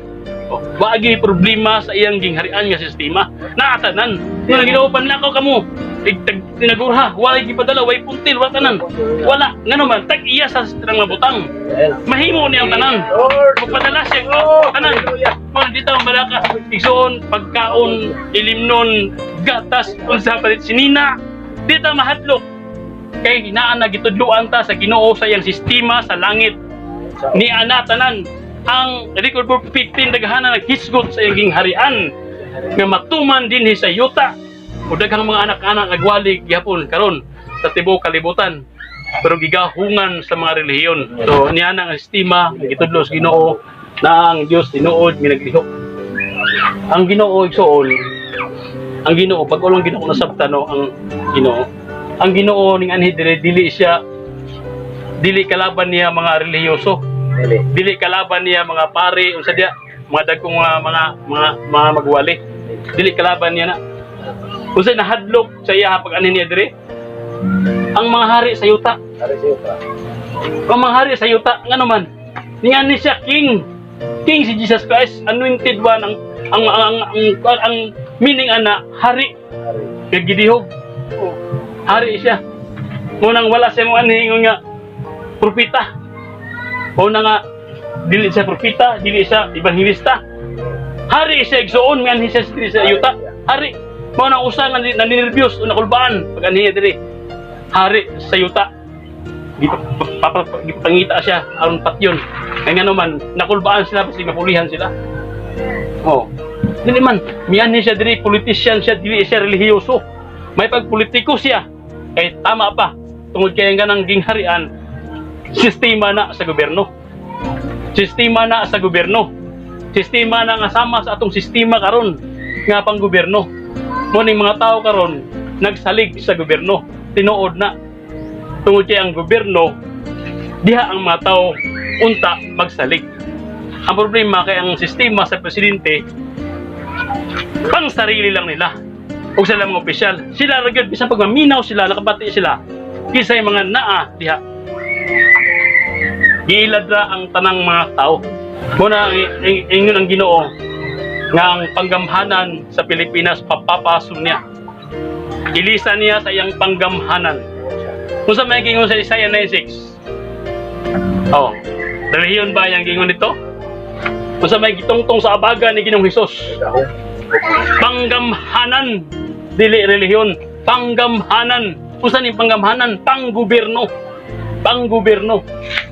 O, waagi problema sa iyang gingharian nga sistema. Naatanan. Nga Ginoo panlakaw kamo. Igtag tinagurha, walay gipadala, way puntil, wala tanan. Wala. Ngano man, tag iya sa tanang mabutang. Mahimo niyang tanan. Magpadala siya tanan. Mo dito ang balaka. Igsoon, pagkaon, ilimnon, gatas, unsa palit sinina. Dito mahadlok. Kay naa na gitudloan ta sa Ginoo sa iyang sistema sa langit. Ni ana tanan ang record book 15 daghana naghisgot sa iyang gingharian nga matuman dinhi sa yuta o daghang mga anak-anak nagwali gihapon karon sa tibuok kalibutan pero gigahungan sa mga relihiyon. So niya na ang sistema nga gitudlo sa Ginoo na ang Dios tinuod nga naglihok. Ang Ginoo, igsoon, ang Ginoo pag ulang Ginoo nasabtan, no, ang Ginoo, ang Ginoo ning anhi dili, dili siya, dili kalaban niya mga relihiyoso, dili kalaban niya mga pare, unsa diya mga dagkong mga magwali, dili kalaban niya na. Unsay nahadlok sa iya pag anhi niya diri? Ang mga hari sa yuta. Ang mga hari sa yuta. Ngano man, ni siya king king si Jesus Christ, anointed one. Ang meaning ana, hari kay gidihog. Oh, hari siya. Munang wala siya mo anhi nga propeta o na nga dili siya propeta, dili siya ebanghelista. Hari siya, igsoon, nga anhi siya diri sa yuta. Hari mao na usa nga naninervyos o nakulbaan pag anhi niya diri. Hari sa yuta. Gipangita siya aron patyon. Kay ngano man nakulbaan sila, basta mapulihan sila. Oh. Dili man, mianhi siya diri, politician siya, dili siya relihiyoso. May pagpolitiko siya. Kay tama pa tungod kay ang ganang gingharian, sistema na sa gobyerno. Sistema na sa gobyerno. Sistema na nga sama sa atong sistema karon nga panggobyerno. Mo ning mga tao karon nagsalig sa gobyerno. Tinuod na. Tungod kay ang gobyerno diha ang mga tao unta magsalig. Ang problema kay ang sistema sa presidente, pang sarili lang nila ug sila mga opisyal. Sila ra gyud, bisan pag maminaw sila, nakabati sila kinsay mga naa diha. Giilad ra ang tanang mga tao. Muna ingon ang Ginoo nga ang panggamhanan sa Pilipinas papapaso niya. Ilisa niya sa iyang panggamhanan. Kung sa may gingon sa Isaiah 9:6. Oh, relihiyon ba yang gingon nito? Kung sa may gitungtong sa abaga ni Ginoong Hesus. Panggamhanan, dili relihiyon, panggamhanan. Kung saan yung panggamhanan? Panggobyerno. Panggobyerno.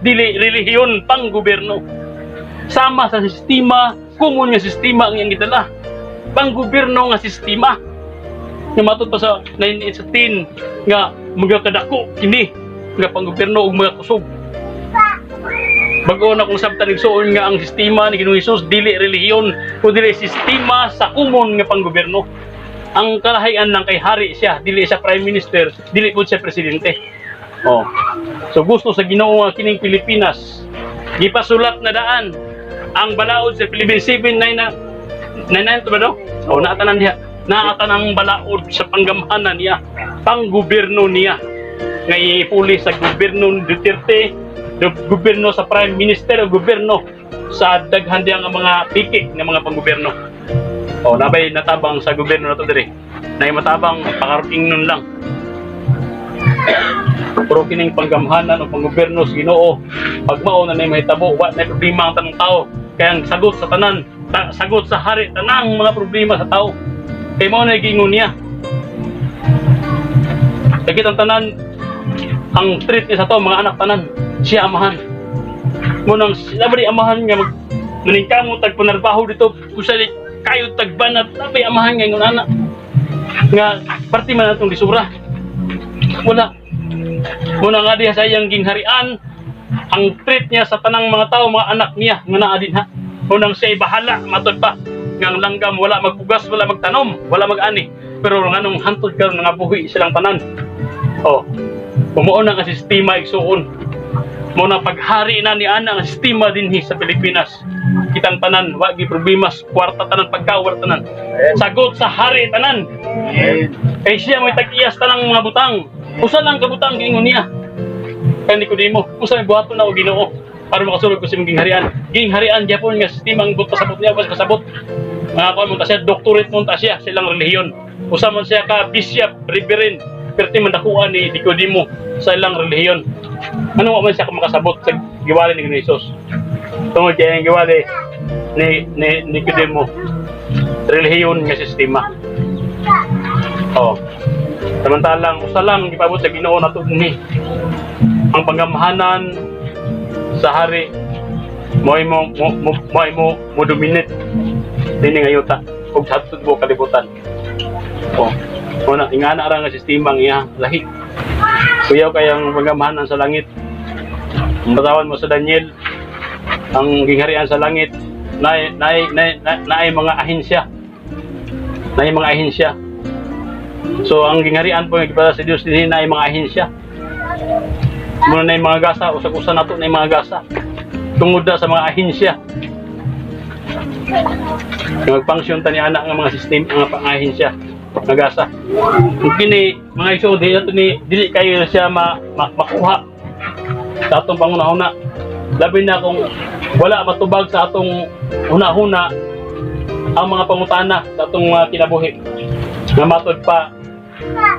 Dili relihiyon, panggobyerno. Sama sa sistema, common nga sistema ang iyang gidala. Panggobyerno nga sistema. Nga matod pa sa 9:10 nga mga kadako kini nga panggobyerno ug mga kusog. Bago na kung sabtan, igsuon, nga ang sistema ni Ginoong Hesus dili relihiyon kun dili sistema sa common nga panggobyerno. Ang kalahian lang kay hari siya, dili siya prime minister, dili pud siya presidente. Oh. So gusto sa Ginoo nga kining Pilipinas gipasulat na daan ang balaod sa Philippines 7 9 na 9 to ba do? Oh, naa tanan diha. Naa tanang balaod sa panggamhanan niya, panggobyerno niya nga ipuli sa gobyerno ni Duterte, gobyerno sa prime minister o gobyerno sa daghan diya nga mga piki nga mga panggobyerno. O, nabay natabang sa gobyerno na to diri. Nay matabang pakaroon nun lang. Pero kining panggamhanan o panggobyerno sa Ginoo, pag mao na nay mahitabo, wa na problema ang tanang tao. Kaya ang sagot sa tanan, sagot sa hari tanang mga problema sa tao. Kay mao na giingon niya. Kaya ang tanan, ang treat niya sa to, mga anak tanan, siya amahan. Munang sila ba di amahan nga mag maningkamo tag panarbaho dito, usa di kayo tagbanat, nabay amahan nga ingon ana nga parte man atong lisura? Wala. Muna nga diha sa iyang gingharian, ang treat niya sa tanang mga tao, mga anak niya nga naa dinha. Unang siya bahala, matod pa nga ang langgam wala magpugas, wala magtanom, wala mag-ani, pero nganong hantod karon nga buhi silang tanan? Oh, Umuo na ang sistema, igsuon. Mo na paghari na ni ana ang sistema dinhi sa Pilipinas. Kitang tanan, wa gi problema sa kwarta tanan, pagkawar tanan. Sagot sa hari tanan. Amen. Kay siya may tag-iyas tanang mga butang. Usa lang ka butang giingon niya kay Nicodemo. Usa may buhaton na og Ginoo para makasulod ko sa imong gingharian. Gingharian gyapon nga sistema ang but pasabot niya, pas pasabot. Mga kuan mo ta siya, doctorate mo ta siya sa ilang relihiyon. Usa man siya ka bishop, reverend, perti man dakuan ni Nicodemo sa ilang relihiyon. Ano wa man siya makasabot sa giwali ni Ginoong Jesus? Tungod kay ang giwali ni Nicodemo, relihiyon nga sistema. Oh. Samantalang usa lang gipabot sa Ginoo nato ni ang panggamhanan sa hari mo mo dominate dinhi nga yuta ug sa hatod mo kalibutan. Oh. Muna ingana ra nga sistema ang iya lahi. Kuyaw kayang panggamhanan sa langit. Ang batawan mo sa Daniel, ang gingharian sa langit naay mga ahensya. Naay mga ahensya. So ang gingharian po nga gipada sa Dios dinhi naay mga ahensya. Muna na yung mga gasa, usag-usa nato na yung mga gasa. Tungod na sa mga ahensya. Yung magpangsyon ta ni anak nga mga system, mga pang-ahensya, mga gasa. Kung kini, mga iso, di nato ni, dili kayo siya makuha sa atong pangunahuna. Labi na kung wala matubag sa atong hunahuna ang mga pangutana sa atong mga kinabuhi. Nga matod pa,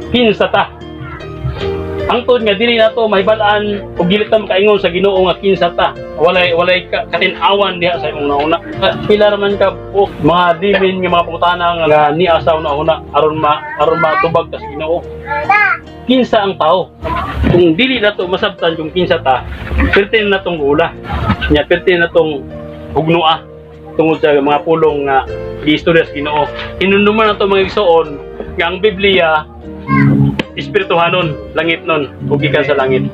kinsa ta? Ang tuod nga dili nato mahibal-an ug dili ta makaingon sa Ginoo nga kinsa ta. Walay katin-awan diha sa imong nauna. Pila ra man ka buok mga dimin nga mga pangutana nga niya sa una-una aron matubag ta sa Ginoo. Kinsa ang tao? Kung dili nato masabtan kung kinsa ta, perti na natong ula. Nya perti na natong hugnoa tungod sa mga pulong nga giistorya sa Ginoo. Hinumduman nato, mga igsoon, nga ang Biblia espirituhanon, langit nun, ug gikan sa langit.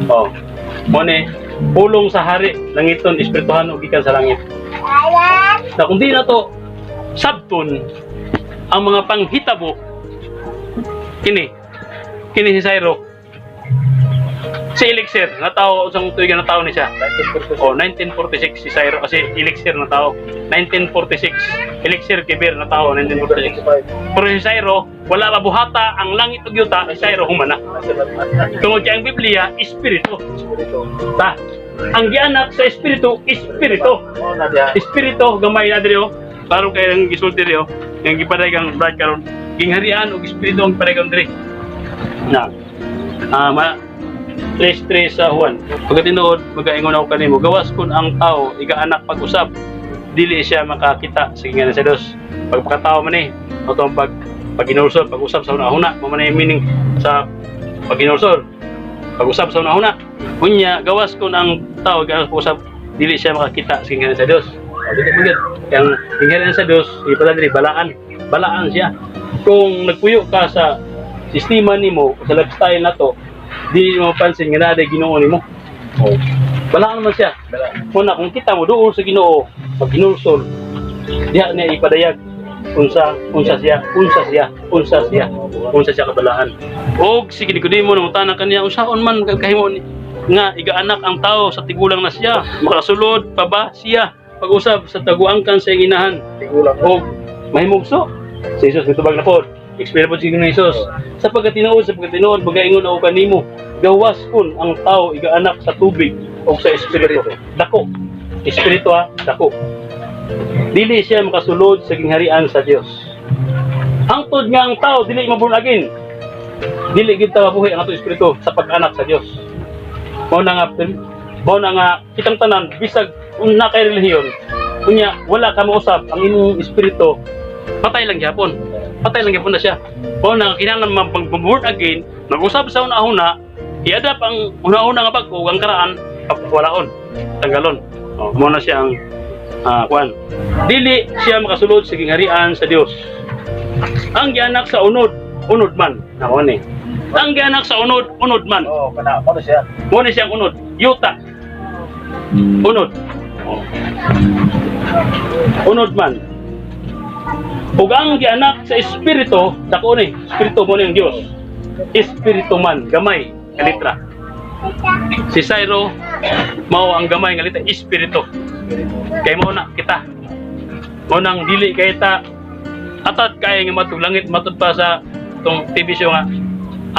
Oh. Mao ni pulong sa hari, langit nun, espirituhan ug gikan sa langit. Na kung di na to sabton ang mga panghitabo kini kini si Syro, si Elixir na tao, usang tuig na tao ni siya. 1946. Oh, 1946 si Syro kasi Elixir na tao. 1946 Elixir Kibir na tao 1946. Pero si Syro, wala pa buhata ang langit ug yuta, si Syro humana. Tungod kay ang Biblia espiritu. Espiritu. Ta. Ang gianak sa espiritu, espiritu. Mao na diha. Espiritu gamay na diri oh. Klaro kay ang gisulti diri oh. Yang gipaday kang Brad karon. Gingharian og espiritu ang gipaday diri. Na. Ah, ma tres tres sa Juan. Pagkatinuod, magaingon ako kanimo, gawas kun ang tao igaanak pag-usab, dili siya makakita sa gingan sa Dios. Pagpakatao man eh, atong pag pag-usab sa una-una, mao man ay meaning sa pag-hinulsol. Pag-usab sa una-una. Unya, gawas kun ang tao igaanak pag-usab, dili siya makakita sa gingan sa Dios. O, dili man gyud. Yang gingharian sa Dios, ipada diri balaan. Balaan siya. Kung nagpuyo ka sa sistema nimo, sa lifestyle na to, di mo mapansin nga naa Ginoo nimo. Oh. Balaan man siya. Una, kung kita mo doon sa Ginoo, pag hinulsol, diha niya ipadayag unsa unsa siya, unsa siya, unsa siya, unsa siya kabalaan. Og si Nicodemo nangutana kaniya, unsaon man kahimo nga igaanak ang tao sa tigulang na siya? Makasulod pa ba siya pag-usab sa taguangkan sa iyang inahan Tigulang. og mahimugso? Si Jesus mitubag na pod. Explain po si Ginoong Jesus. Sa pagkatinuod, magaingon ako kanimo, gawas kun ang tao igaanak sa tubig o sa espiritu. Dako. Espiritu ha, dako. Dili siya makasulod sa gingharian sa Dios. Hangtod nga ang tao dili maborn again, dili gid ta mabuhi ang atong espiritu sa pag-anak sa Dios. Mao na nga kitang tanan, bisag una kay relihiyon, unya wala ka mausab ang imong espiritu, patay lang gyapon. Patay lang gyapon na siya. Mao na nga kinahanglan mag born again, mag-usab sa una-una, i-adapt ang una-una nga bag-o, ang karaan walaon, tanggalon. Oh, mao na siya ang kuan. Dili siya makasulod sa gingharian sa Dios. Ang gianak sa unod, unod man. Nako ni. Ang gianak sa unod, unod man. Oh, kana mao na siya. Mao ni siyang unod. Yuta. Unod. Oh. Unod man. Ug ang gianak sa espiritu, dako ni, espiritu mo ni ang Dios. Espiritu man, gamay nga litra. Si Syro mao ang gamay nga litra, espiritu. Kay mao na kita. Mao nang dili kay ta atat kay nga matud langit, matud pa sa tong TV show nga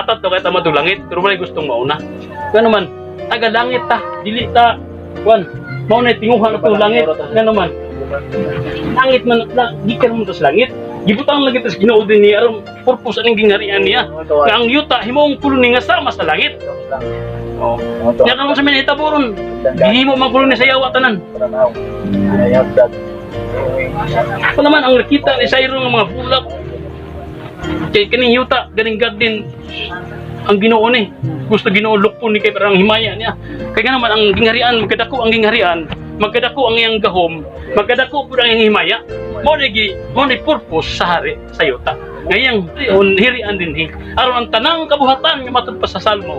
atat to kay ta matud langit, pero walay gustong mauna. Ngano man taga langit ta, dili ta kuan, mao na tinguha na tong langit. Ngano man langit man la, gikan mo to sa langit, gibutang lang kita sa Ginoo din niya aron purpose aning gingharian niya nga ang yuta himong koloni nga sama sa langit. Oh. Nya karon sa may nahitabo ron, gihimo man koloni sa yawa tanan. Pa naman ang nakita ni Syro ng mga bulak. Kay kining yuta, ganing garden, ang Ginoo ni. Gusto Ginoo lukpon ni kay parang himaya niya. Kay nga naman ang gingharian, magkadako ang gingharian, magkadako ang iyang gahom, magkadako pud ang iyang himaya. Mao ni purpose sa hari sa yuta. Ngayang on hirian dinhi. Aron ang tanang kabuhatan nga matud pa sa Salmo,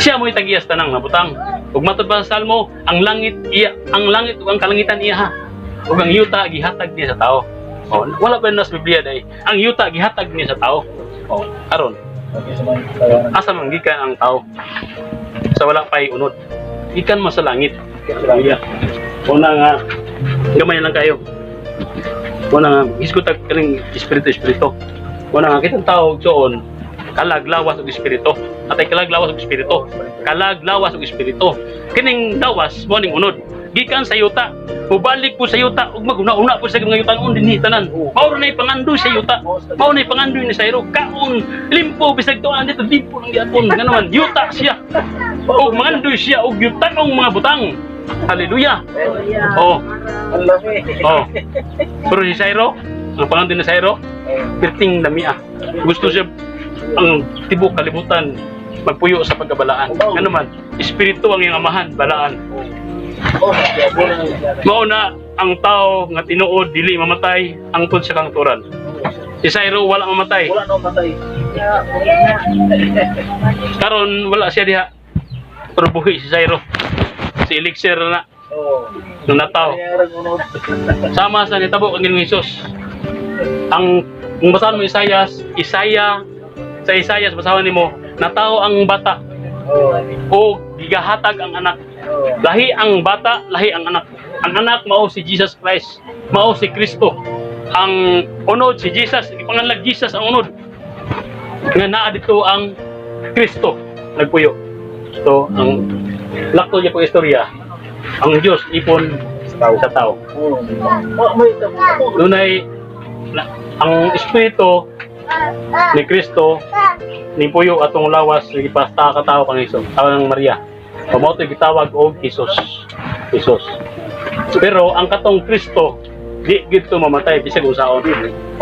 siya mo'y tagiyas tanang nabutang. Ug matud pa sa Salmo, ang langit iya, ang langit ug ang kalangitan iya ha. Ug ang yuta gihatag niya sa tao. Oh, wala pa na sa Biblia day. Ang yuta gihatag niya sa tao. Oh, aron asa man gikan ang tao sa wala pa'y unod? Gikan man sa langit. Hallelujah. Una nga gamay lang kayo. Una nga hisgot tag kaning espiritu espiritu. Una nga kitang tao suon kalag, lawas ug espiritu. Atay kalag, lawas ug espiritu. Kalag, lawas ug espiritu. Kining lawas mo ning unod. Gikan sa yuta, mubalik po sa yuta ug maguna-una po sa mga yuta dinhi tanan. Mao ra nay pangandoy sa yuta. Mao nay pangandoy ni Syro. Kaon, limpo bisag tuan dito limpo lang gyapon. Ngano man yuta siya. Og mangandoy siya og yutanong mga butang. Hallelujah. Oh, Ang lami. oh. Pero si Syro, ang pangandoy ni Syro, perting lamia. Gusto siya Ang tibok kalibutan magpuyo sa pagkabalaan. Ano man, espiritu ang iyang amahan, balaan. Oh, wala na. Mao na ang tao nga tinuod dili mamatay angtod sa kangturan. Si Syro wala mamatay. Wala na matay. Karon wala siya diha. Pero buhi si Syro. Si Elixir na nung nataw. Kaya ang unod. Sama sa nitabo ang Ginoong Hesus. Ang kung basahan mo Isaias, Isaiah sa Isaias basahon nimo, nataw ang bata o gigahatag ang anak. Lahi ang bata, lahi ang anak. Ang anak mao si Jesus Christ, mao si Kristo. Ang unod si Jesus, ipanganlag Jesus ang unod. Nga naa dito ang Kristo nagpuyo. So, ang lakto niya po istorya, ang Diyos ipon sa tao. Oh. Oh, may tabo. Dunay ang espiritu ni Kristo ni puyo atong lawas gipasta ka tao kang Hesus, tao ng Maria. So, mao to'y gitawag og Jesus. Jesus. Pero ang katong Kristo di gid to mamatay bisag unsaon.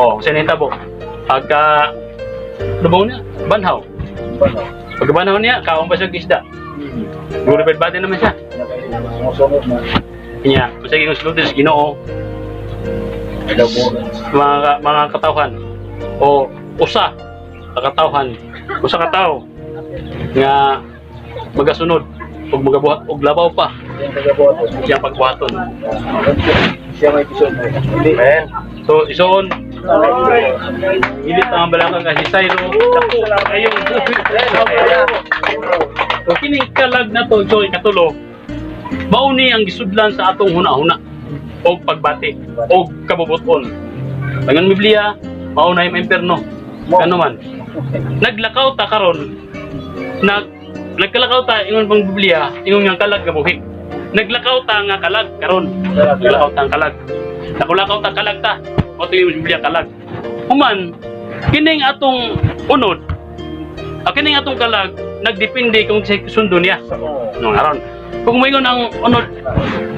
Oh, sa nahitabo. Pagka lubong niya, banhaw. Bano. Pagka banhaw niya, kaon pa siya og isda. Glorified body naman siya. Sumusunod na. Niya, bisag ingon sulod sa Ginoo, mga katawhan o usa ka katawhan, usa ka tawo nga magasunod ug magabuhat og labaw pa Yung tagabuhat. siyang pagbuhaton. Siya may episode na. Hindi. Amen. So isuon hilit ang balaka kay si Syro dako kayong. So kining kalag na to, so ikatulo, mao ni ang gisudlan sa atong huna-huna og pagbati og kabubuton. Tangan Biblia, mao na yung impierno. Ano man, naglakaw ta karon, nagkalakaw ta ingon pang Biblia, ingon nga kalag nga buhi. Naglakaw ta nga kalag karon. Naglakaw ta ang kalag. Nakulakaw ta kalag ta. Mao to yung Biblia, kalag. Human kining atong unod, kining atong kalag nagdepende kung sa sundo niya. No, aron. Kung moingon ang unod,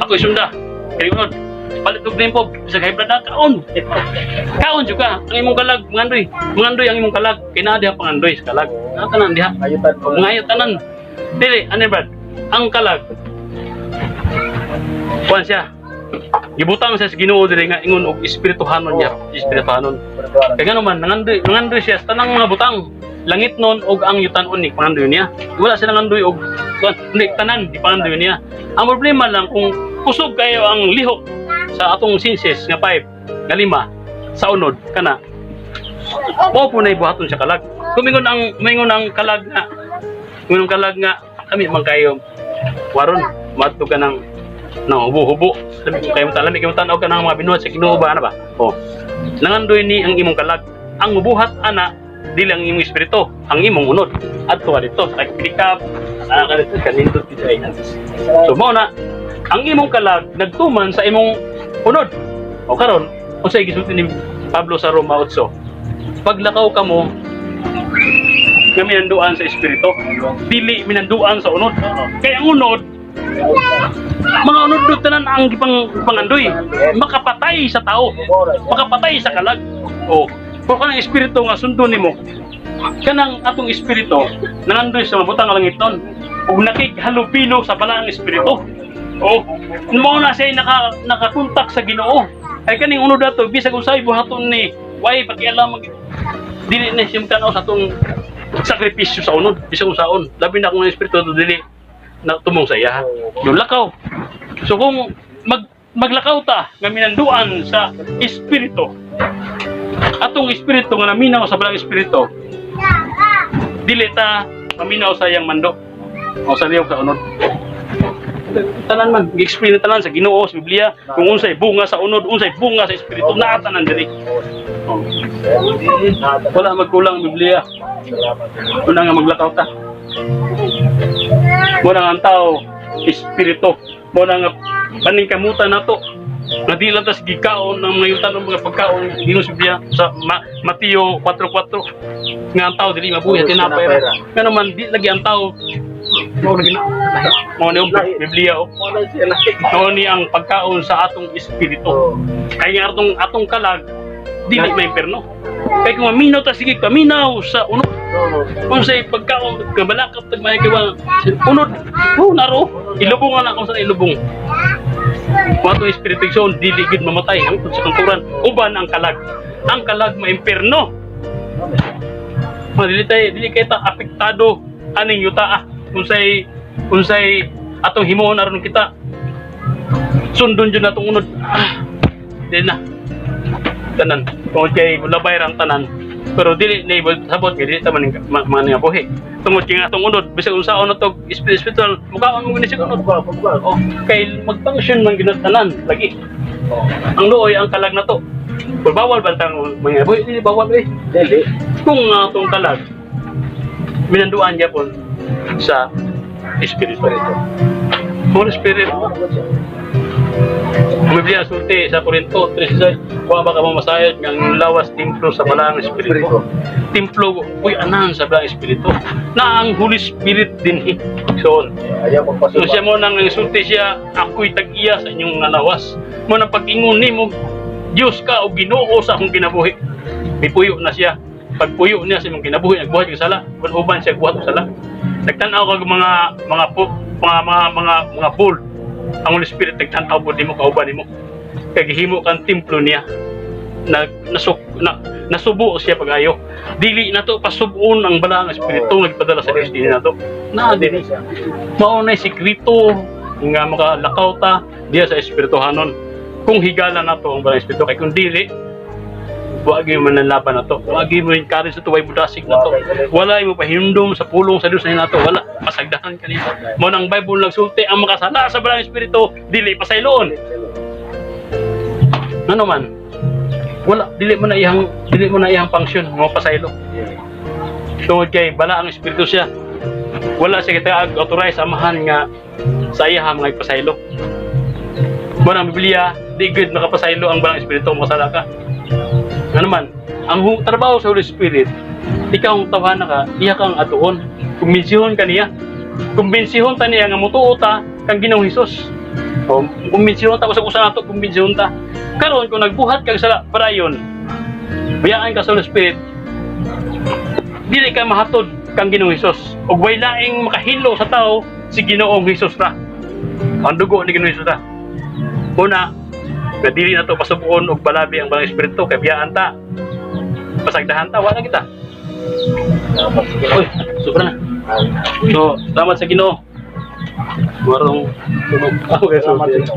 ako isunda. Kay unod, palit og nempo sa high blood na kaon. Kaon jud ka. Ang imong kalag mangandoy. Mangandoy ang imong kalag. Kay naa diha pangandoy sa kalag. Naa tanan diha. Ayutan ko. Ngayo tanan. Dili, ano Brad? Ang kalag. Kuan siya. Gibutang siya sa Ginoo diri nga ingon og espirituhanon niya, espirituhanon. Kaya nga naman, nangandoy siya sa tanang mga butang. Langit nun og ang yutan-on ni pangandoy niya. Wala siya nangandoy og kuan, hindi tanan di pangandoy niya. Ang problema lang kung kusog kayo ang lihok sa atong senses nga 5, nga lima sa unod kana. Mao po na ibuhaton sa kalag. Kung mingon ang kalag nga kami man kayo waron madto ka ng hubo-hubo. Lami kayo lami kayo tan-aw ka ng mga binuhat sa Ginoo ba, ano ba? Oh. Nangandoy ni ang imong kalag. Ang mubuhat ana dili ang imong espiritu, ang imong unod. Adto ka dito sa pick up, ana ka dito kanindot dito ay. So mao na ang imong kalag nagtuman sa imong unod. O karon, unsay gisulti ni Pablo sa Roma 8? Paglakaw kamo nga minanduan sa espiritu, dili minanduan sa unod. Kay ang unod, mga unod do tanan ang gipang pangandoy, makapatay sa tao, makapatay sa kalag. O, pero kanang espiritu nga sundon nimo, kanang atong espiritu nangandoy sa mabutang nga langiton ug nakikhalupilo sa balaang espiritu. O, mao na siya nakakontak sa Ginoo. Ay kaning unod ato bisag usay buhaton ni way pakialam mag dili na siya tan sa atong sakripisyo sa unod bisag usaon, labi na kung ang espiritu ato dili na tumong sa iya yung lakaw. So kung maglakaw ta nga minanduan sa espiritu, atong espiritu nga naminaw sa balang espiritu, dili ta maminaw sa iyang mando o sa lihok sa unod. Tanan man gi-explain na tanan sa Ginoo sa Biblia kung unsay bunga sa unod, unsay bunga sa espiritu, naa tanan diri. Oh. Wala magkulang ang Biblia. Una nga maglakaw ta. Muna nga ang tao, espiritu. Muna nga paningkamutan nato. Nga di lang tas gikaon ng mga yutan ng mga pagkaon Ginoo sa Biblia sa Mateo 4:4 nga ang tao dili mabuhi sa tinapay ra. Nga naman di lagi ang tao mao lagi na. Mao ni ang Biblia oh. Mao ni ang pagkaon sa atong espiritu. Kaya nga atong kalag dili may imperno. Kay kung maminaw ta sige kaminaw sa unod. Kung sa'y pagkaon, kabalakap, tagmay kay wa unod, oh, naro, ilubong nga na kung saan ilubong. Wato espiritu, igsoon, dili gid mamatay hangtod sa kangturan. Uban ang kalag. Ang kalag maimpierno. Mga dili tay dili kay ta apektado aning yuta ah. Kung say atong himuon aron kita sundon jud natong unod. Ah, dili na. Tanan. Tungod kay labay ra ang tanan. Pero dili na sabot kay dili ta man man nga buhi. Tungod kay nga atong unod bisag unsaon na to spiritual, mukaon mo gini sig unod. Buka, buka. Oh, kay mag-function man gyud ang tanan lagi. Ang luoy ang kalag na to. Pero bawal ba tang mga buhi? Dili bawal eh. Dili. Kung nga atong kalag minanduan gyapon sa espiritu. Holy Spirit. Ang Biblia sulti sa Korinto 3:6, wa ba ka mamasayod nga ang lawas templo sa Balaang Espiritu? Templo, uy, anan sa Balaang Espiritu. Na ang Holy Spirit din eh. So, Ayaw magpasuba. so siya mo nang sulti siya, ako'y tag-iya sa inyong nga lawas. Mo nang pag-ingon nimo, Diyos ka o Ginoo sa akong kinabuhi. Mipuyo na siya. Pagpuyo niya sa imong kinabuhi, nagbuhat yung sala. Uban siya buhat og sala. Nagtan-aw kag mga mga po, mga mga mga mga bull. Ang Holy Spirit nagtan-aw pud nimo, kauban nimo. Kay gihimo kang templo niya. Na, nasuk, na, nasubo siya pag-ayo. Dili na to pasubuon ang Balaang Espiritu nga gipadala sa Dios dinhi nato. Na dili mao na sikreto nga makalakaw ta diya sa espirituhanon kung higala nato ang Balaang Espiritu, kay kung dili, wagi man ang laban nato, wagi mo encourage nato, way budasig nato, wala mo pahinumdum sa pulong sa Dios na nato, wala pasagdahan kanimo. Mo nang Bible nagsulti, ang makasala sa Balaang Espiritu dili pasayloon. Ano man, wala dili mo na iyang function mo pasaylo tungod kay Balaang Espiritu siya. Wala siya kita authorize amahan nga sa iya mga ipasaylo. Mo ang Biblia, di good makapasaylo ang Balaang Espiritu kung makasala ka. Ano man ang trabaho sa Holy Spirit, ikaw ang tawhana ka, iya kang atuon, kumbensihon ka niya, kumbensihon ta niya nga mutuo ta kang Ginoong Hesus. O kumbensihon ta usag-usa nato, kumbensihon ta. Karon kung nagbuhat kag sala padayon, bayaan ka sa Holy Spirit, dili ka mahatod kang Ginoong Hesus. Ug way laing makahilo sa tao si Ginoong Hesus ra. Ang dugo ni Ginoong Hesus ra. Una, nga dili na to pasubuon og balabi ang Balaang Espiritu kay biyaan ta. Pasagdahan ta, wala kita. Uy, sobra na. So, salamat sa Ginoo. Marong tunog. Okay, Salamat sa so, Ginoo.